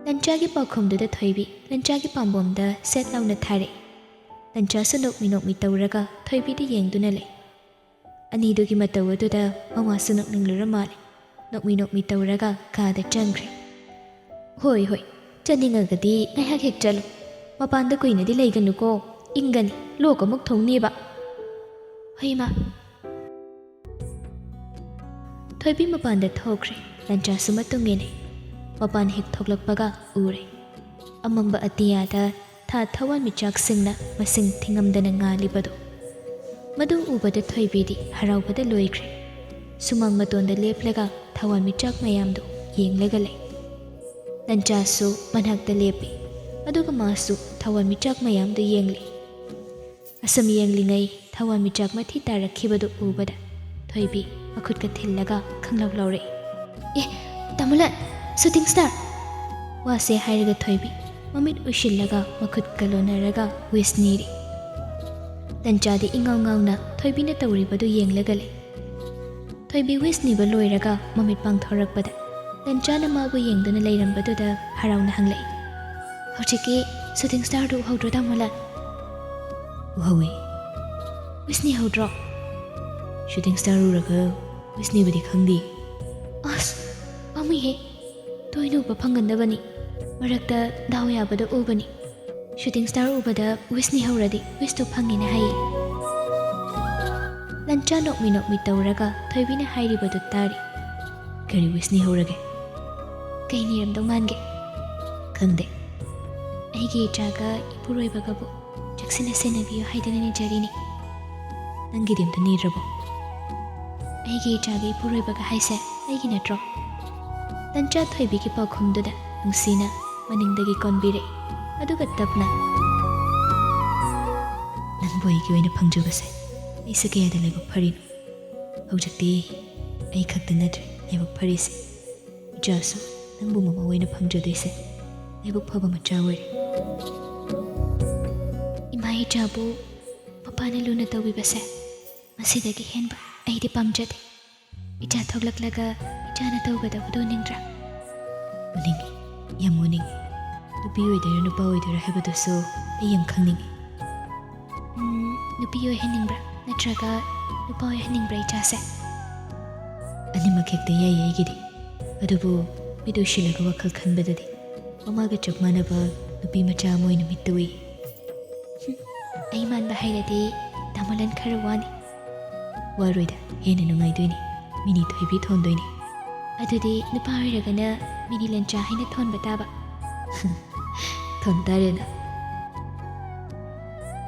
ꯂꯟꯆꯥꯒꯤ ꯄꯥꯎꯈꯨꯝꯗꯨꯗ ꯊꯣꯏꯕꯤ ꯂꯟꯆꯥꯒꯤ ꯄꯥꯝꯕꯣꯝꯗ ꯁꯦꯠ ꯂꯥꯎꯅ ꯊꯥꯔꯛꯏ꯫ ꯂꯟꯆꯥꯁꯨ ꯅꯣꯛꯃꯤ ꯅꯣꯛꯃꯤ ꯇꯧꯔꯒ ꯊꯣꯏꯕꯤꯗ ꯌꯦꯡꯗꯨꯅ ꯂꯩ꯫ ꯑꯅꯤꯗꯨꯒꯤ ꯃꯇꯧ ꯑꯗꯨꯗ ꯃꯃꯥꯁꯨ ꯅꯣꯛꯅꯤꯡꯂꯨꯔ ꯃꯥꯜꯂꯦ꯫ ꯅꯣꯛꯃꯤ ꯅꯣꯛꯃꯤ ꯇꯧꯔꯒ ꯀꯥꯗ ꯆꯪꯈ꯭ꯔꯦ꯫ "ꯍꯣꯏ, ꯍꯣꯏ, ꯆꯠꯅꯤꯡꯉꯒꯗꯤ ꯉꯥꯏꯍꯥꯛ ꯍꯦꯛ ꯆꯠꯂꯨ꯫ ꯃꯄꯥꯟꯗ ꯀꯨꯏꯅꯗꯤ ꯂꯩꯒꯅꯨꯀꯣ, ꯏꯪꯒꯅꯤ, ꯂꯣꯛ ꯑꯃꯨꯛ ꯊꯨꯡꯅꯤꯕ꯫" "ꯍꯣꯏ, ꯏꯃꯥ꯫" ꯊꯣꯏꯕꯤ ꯃꯄꯥꯟꯗ ꯊꯣꯛꯈ꯭ꯔꯦ꯫ ꯂꯟꯆꯥꯁꯨ ꯃꯇꯨꯡ ꯏꯟꯅꯩ꯫ ꯃꯄꯥꯟ ꯍꯦꯛ ꯊꯣꯛꯂꯛꯄꯒ ꯎꯔꯦ꯫ ꯑꯃꯝꯕ ꯑꯇꯤꯌꯥꯗ ꯊꯥ ꯊꯋꯥꯟꯃꯤꯆꯥꯛꯁꯤꯡꯅ ꯃꯁꯤꯡ ꯊꯤꯉꯝꯗꯅ ꯉꯥꯜꯂꯤꯕꯗꯨ꯫ ꯃꯗꯨ ꯎꯕꯗ ꯊꯣꯏꯕꯤꯗꯤ ꯍꯔꯥꯎꯕꯗ ꯂꯣꯏꯈ꯭ꯔꯦ꯫ ꯁꯨꯃꯥꯡ ꯃꯇꯣꯟꯗ ꯂꯦꯞꯂꯒ ꯊꯋꯥꯟꯃꯤꯆꯥꯛ ꯃꯌꯥꯝꯗꯨ ꯌꯦꯡꯂꯒ ꯂꯩ꯫ ꯂꯟꯆꯥꯁꯨ ꯃꯅꯥꯛꯇ ꯂꯦꯞꯄꯤ꯫ ꯑꯗꯨꯒ ꯃꯥꯁꯨ ꯊꯋꯥꯟꯃꯤꯆꯥꯛ ꯃꯌꯥꯝꯗꯨ ꯌꯦꯡꯂꯤ꯫ ꯑꯁꯨꯝ ꯌꯦꯡꯂꯤꯉꯩ ꯊꯋꯥꯟꯃꯤꯆꯥꯛ ꯃꯊꯤ ꯇꯥꯔꯛꯈꯤꯕꯗꯨ ꯎꯕꯗ ꯊꯣꯏꯕꯤ ꯃꯈꯨꯠꯀ ꯊꯤꯜꯂꯒ ꯈꯪꯂꯧ ꯂꯧꯔꯛꯏ꯫ "ꯑꯦ, ꯇꯥꯃꯣꯂꯥꯜ, ꯁꯨꯇꯤꯡ ꯁ꯭ꯇꯥꯔ!" ꯋꯥꯁꯦ ꯍꯥꯏꯔꯒ ꯊꯣꯏꯕꯤ ꯃꯃꯤꯠ ꯎꯏꯁꯤꯜꯂꯒ ꯃꯈꯨꯠꯀ ꯂꯣꯟꯅꯔꯒ ꯋꯤꯁ ꯅꯤꯔꯤ꯫ ꯂꯟꯆꯥꯗꯤ ꯏꯉꯥꯎ ꯉꯥꯎꯅ ꯊꯣꯏꯕꯤꯅ ꯇꯧꯔꯤꯕꯗꯨ ꯌꯦꯡꯂꯒ ꯂꯩ꯫ ꯊꯣꯏꯕꯤ ꯋꯤꯁ ꯅꯤꯕ ꯂꯣꯏꯔꯒ ꯃꯃꯤꯠ ꯄꯥꯡꯊꯣꯔꯛꯄꯗ ꯂꯟꯆꯥꯅ ꯃꯥꯕꯨ ꯌꯦꯡꯗꯨꯅ ꯂꯩꯔꯝꯕꯗꯨꯗ ꯍꯔꯥꯎꯅ ꯍꯪꯂꯛꯏ, "ꯍꯧꯖꯤꯛꯀꯤ ꯁꯨꯇꯤꯡ ꯁ꯭ꯇꯥꯔꯗꯨ ꯎꯍꯧꯗ꯭ꯔꯣ, ꯇꯥꯃꯣꯂꯥꯜ?" "ꯎꯍꯧꯏ꯫" "ꯋꯤꯁ ꯅꯤꯍꯧꯗ꯭ꯔꯣ?" "ꯁꯨꯇꯤꯡ ꯁ꯭ꯇꯥꯔ ꯎꯔꯒ ꯋꯤꯁ ꯅꯤꯕꯗꯤ ꯈꯪꯗꯦ꯫" "ꯑꯁ, ꯄꯥꯝꯃꯨꯏꯍꯦ꯫ ꯇꯣꯏꯅ ꯎꯕ ꯐꯪꯒꯟꯗꯕꯅꯤ꯫ ꯃꯔꯛꯇ ꯗꯥꯎ ꯌꯥꯕꯗ ꯎꯕꯅꯤ꯫ ꯁꯨꯇꯤꯡ ꯁ꯭ꯇꯥꯔ ꯎꯕꯗ ꯋꯤꯁ ꯅꯤꯍꯧꯔꯗꯤ ꯋꯤꯁꯇꯨ ꯐꯪꯉꯦꯅ ꯍꯥꯏꯌꯦ꯫" ꯂꯟꯆꯥ ꯅꯣꯛꯃꯤ ꯅꯣꯛꯃꯤ ꯇꯧꯔꯒ ꯊꯣꯏꯕꯤꯅ ꯍꯥꯏꯔꯤꯕꯗꯨ ꯇꯥꯔꯤ꯫ "ꯀꯔꯤ ꯋꯤꯁ ꯅꯤꯍꯧꯔꯒꯦ?" "ꯀꯩ ꯅꯤꯔꯝꯗꯧ ꯃꯥꯟꯒꯦ?" "ꯈꯪꯗꯦ꯫" "ꯑꯩꯒꯤ ꯏꯆꯥꯒ ꯏꯄꯨꯔꯣꯏꯕꯒꯕꯨ ꯆꯦꯛꯁꯤꯟꯅ ꯁꯦꯟꯅꯕꯤꯌꯨ ꯍꯥꯏꯗꯨꯅ ꯅꯤꯖꯔꯤꯅꯤ꯫" "ꯅꯪꯒꯤꯗꯤ ꯑꯝꯇ ꯅꯤꯗ꯭ꯔꯕꯣ?" "ꯑꯩꯒꯤ ꯏꯆꯥꯒ ꯏꯄꯨꯔꯣꯏꯕꯒ ꯍꯥꯏꯁꯦ ꯑꯩꯒꯤ ꯅꯠꯇ꯭ꯔꯣ?" ꯂꯟꯆꯥ ꯊꯣꯏꯕꯤꯒꯤ ꯄꯥꯎꯈꯨꯝꯗꯨꯗ ꯅꯨꯡꯁꯤꯅ ꯃꯅꯤꯡꯗꯒꯤ ꯀꯣꯟꯕꯤꯔꯛꯏ꯫ ꯑꯗꯨꯒ ꯇꯞꯅ, "ꯅꯪꯕꯨ ꯑꯩꯒꯤ ꯑꯣꯏꯅ ꯐꯪꯖꯕꯁꯦ ꯑꯩꯁꯦ ꯀꯌꯥꯗ ꯂꯥꯏꯕꯛ ꯐꯔꯤꯅꯣ꯫ ꯍꯧꯖꯤꯛꯇꯤ ꯑꯩ ꯈꯛꯇ ꯅꯠꯇ꯭ꯔꯦ ꯂꯥꯏꯕꯛ ꯐꯔꯤꯁꯦ꯫ ꯏꯆꯥꯁꯨ ꯅꯪꯕꯨ ꯃꯃꯥ ꯑꯣꯏꯅ ꯐꯪꯖꯗꯣꯏꯁꯦ ꯂꯥꯏꯕꯛ ꯐꯕ ꯃꯆꯥ ꯑꯣꯏꯔꯦ꯫" ꯏꯃꯥ ꯏꯆꯥꯕꯨ ꯃꯄꯥꯅ ꯂꯨꯅ ꯇꯧꯕꯤꯕꯁꯦ ꯃꯁꯤꯗꯒꯤ ꯍꯦꯟꯕ ꯑꯩꯗꯤ ꯄꯥꯝꯖꯗꯦ꯫ ꯏꯆꯥ ꯊꯣꯛꯂꯛꯂꯒ ꯏꯆꯥꯅ ꯇꯧꯒꯗꯕꯗꯨ ꯎꯅꯤꯡꯗ꯭ꯔꯥ? "ꯎꯅꯤꯡꯉꯤ, ꯌꯥꯝ ꯎꯅꯤꯡꯉꯤ꯫ ꯅꯨꯄꯤ ꯑꯣꯏꯗꯣꯏꯔꯥ ꯅꯨꯄꯥ ꯑꯣꯏꯗꯣꯏꯔꯥ ꯍꯥꯏꯕꯗꯨꯁꯨ ꯑꯩ ꯌꯥꯝ ꯈꯪꯅꯤꯡꯉꯤ꯫" "ꯎꯝ, ꯅꯨꯄꯤ ꯑꯣꯏꯍꯟꯅꯤꯡꯕ꯭ꯔꯥ ꯅꯠꯇ꯭ꯔꯒ ꯅꯨꯄꯥ ꯑꯣꯏꯍꯟꯅꯤꯡꯕ꯭ꯔꯥ ꯏꯆꯥꯁꯦ?" "ꯑꯅꯤꯃꯛ ꯍꯦꯛꯇ ꯌꯥꯏꯌꯦ ꯑꯩꯒꯤꯗꯤ꯫ ꯑꯗꯨꯕꯨ ꯃꯤꯠ ꯎꯏꯁꯤꯜꯂꯒ ꯋꯥꯈꯜ ꯈꯟꯕꯗꯗꯤ ꯃꯃꯥꯒ ꯆꯞ ꯃꯥꯟꯅꯕ ꯅꯨꯄꯤ ꯃꯆꯥ ꯑꯃ ꯑꯣꯏꯅ ꯃꯤꯠꯇ ꯎꯏ꯫" "ꯍꯨꯝ, ꯑꯩ ꯃꯥꯟꯕ ꯍꯩꯔꯗꯤ ꯇꯥꯃꯣꯂꯟ ꯈꯔ ꯋꯥꯅꯤ꯫" "ꯋꯥꯔꯣꯏꯗ, ꯍꯦꯟꯅ ꯅꯨꯡꯉꯥꯏꯗꯣꯏꯅꯤ꯫ ꯃꯤꯅꯤ ꯊꯣꯏꯕꯤ ꯊꯣꯟꯗꯣꯏꯅꯤ꯫" "ꯑꯗꯨꯗꯤ ꯅꯨꯄꯥ ꯑꯣꯏꯔꯒꯅ ꯃꯤꯅꯤ ꯂꯟꯆꯥ ꯍꯥꯏꯅ ꯊꯣꯟꯕ ꯇꯥꯕ꯫" "ꯊꯣꯟ ꯇꯥꯔꯦꯅ꯫"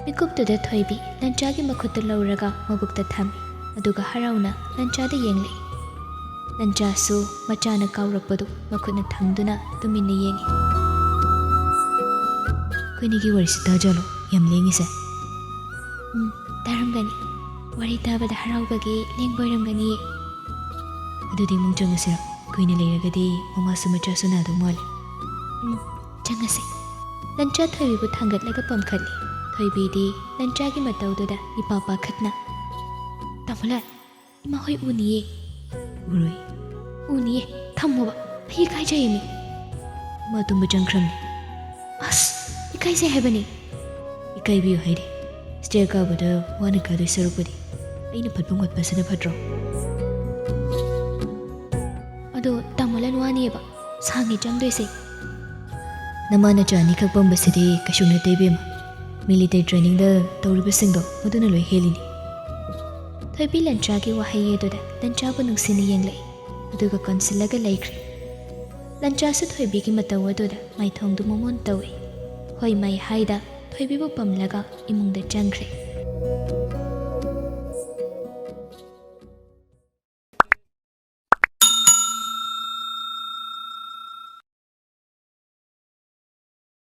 ꯃꯤꯀꯨꯞꯇꯨꯗ ꯊꯣꯏꯕꯤ ꯂꯟꯆꯥꯒꯤ ꯃꯈꯨꯠꯇ ꯂꯧꯔꯒ ꯃꯕꯨꯛꯇ ꯊꯝꯃꯤ꯫ ꯑꯗꯨꯒ ꯍꯔꯥꯎꯅ ꯂꯟꯆꯥꯗ ꯌꯦꯡꯂꯛꯏ꯫ ꯂꯟꯆꯥꯁꯨ ꯃꯆꯥꯅ ꯀꯥꯎꯔꯛꯄꯗꯨ ꯃꯈꯨꯠꯅ ꯊꯝꯗꯨꯅ ꯇꯨꯃꯤꯟꯅ ꯌꯦꯡꯏ꯫ ꯑꯩꯈꯣꯏꯅꯤꯒꯤ ꯋꯥꯔꯤꯁꯤ ꯇꯥꯖꯜꯂꯣ, ꯌꯥꯝ ꯂꯦꯡꯉꯤꯁꯦ꯫ ꯎꯝ, ꯇꯥꯔꯝꯒꯅꯤ꯫ ꯋꯥꯔꯤ ꯇꯥꯕꯗ ꯍꯔꯥꯎꯕꯒꯤ ꯂꯦꯡꯕ ꯑꯣꯏꯔꯝꯒꯅꯤꯌꯦ꯫ ꯑꯗꯨꯗꯤ ꯏꯃꯨꯡ ꯆꯪꯉꯁꯤꯔꯣ? ꯀꯨꯏꯅ ꯂꯩꯔꯒꯗꯤ ꯃꯃꯥꯁꯨ ꯃꯆꯥꯁꯨ ꯅꯥꯗꯧ ꯃꯥꯜꯂꯦ꯫ ꯎꯝ, ꯆꯪꯉꯁꯦ꯫ ꯂꯟꯆꯥ ꯊꯣꯏꯕꯤꯕꯨ ꯊꯥꯡꯒꯠꯂꯒ ꯄꯝꯈꯠꯂꯤ꯫ ꯊꯣꯏꯕꯤꯗꯤ ꯂꯟꯆꯥꯒꯤ ꯃꯇꯧꯗꯨꯗ ꯏꯄꯥ ꯄꯥꯈꯠꯅ, "ꯇꯥꯃꯣꯂꯥꯜ, ꯏꯃꯥ ꯍꯣꯏ ꯎꯅꯤꯌꯦ"꯫ "ꯎꯔꯣꯏ"꯫ "ꯎꯅꯤꯌꯦ, ꯊꯝꯃꯣꯕ, ꯑꯩ ꯏꯀꯥꯏꯖꯩꯌꯦꯃꯤ"꯫ ꯃꯥ ꯇꯨꯝꯕ ꯆꯪꯈ꯭ꯔꯝꯅꯤ꯫ "ꯑꯁ, ꯏꯀꯥꯏꯖꯩ ꯍꯥꯏꯕꯅꯤ"꯫ "ꯏꯀꯥꯏꯕꯤꯌꯨ ꯍꯥꯏꯔꯦ꯫ ꯁ꯭ꯇꯦꯌꯔ ꯀꯥꯕꯗ ꯋꯥꯅ ꯀꯥꯗꯣꯏ ꯁꯔꯨꯛꯄꯨꯗꯤ ꯑꯩꯅ ꯐꯠ ꯐꯃꯨꯡ ꯍꯣꯠꯄꯁꯤꯅ ꯐꯠꯇ꯭ꯔꯣ?" "ꯑꯗꯣ ꯇꯥꯃꯣꯂꯥꯜ ꯋꯥꯅꯤꯌꯦꯕ, ꯁꯥꯡꯉꯦ ꯆꯪꯗꯣꯏꯁꯦ"꯫ "ꯅꯃꯥ ꯅꯆꯥ ꯑꯅꯤꯈꯛ ꯄꯝꯕꯁꯤꯗꯤ ꯀꯩꯁꯨ ꯅꯠꯇꯦ ꯏꯕꯦꯝꯃ꯫ ꯃꯤꯂꯤꯇꯔꯤ ꯇ꯭ꯔꯦꯅꯤꯡꯗ ꯇꯧꯔꯤꯕꯁꯤꯡꯗꯣ ꯃꯗꯨꯅ ꯂꯣꯏ ꯍꯦꯜꯂꯤꯅꯤ"꯫ ꯊꯣꯏꯕꯤ ꯂꯟꯆꯥꯒꯤ ꯋꯥꯍꯩ ꯑꯗꯨꯗ ꯂꯟꯆꯥꯕꯨ ꯅꯨꯡꯁꯤꯅ ꯌꯦꯡꯂꯛꯏ, ꯑꯗꯨꯒ ꯀꯣꯟꯁꯤꯜꯂꯒ ꯂꯩꯈ꯭ꯔꯦ꯫ ꯂꯟꯆꯥꯁꯨ ꯊꯣꯏꯕꯤꯒꯤ ꯃꯇꯧ ꯑꯗꯨꯗ ꯃꯥꯏꯊꯣꯡꯗꯨ ꯃꯃꯣꯟ ꯇꯧꯏ꯫ ꯍꯣꯏ ꯃꯥꯏ ꯍꯥꯏꯗ ꯊꯣꯏꯕꯤꯕꯨ ꯄꯝꯂꯒ ꯏꯃꯨꯡꯗ ꯆꯪꯈ꯭ꯔꯦ꯫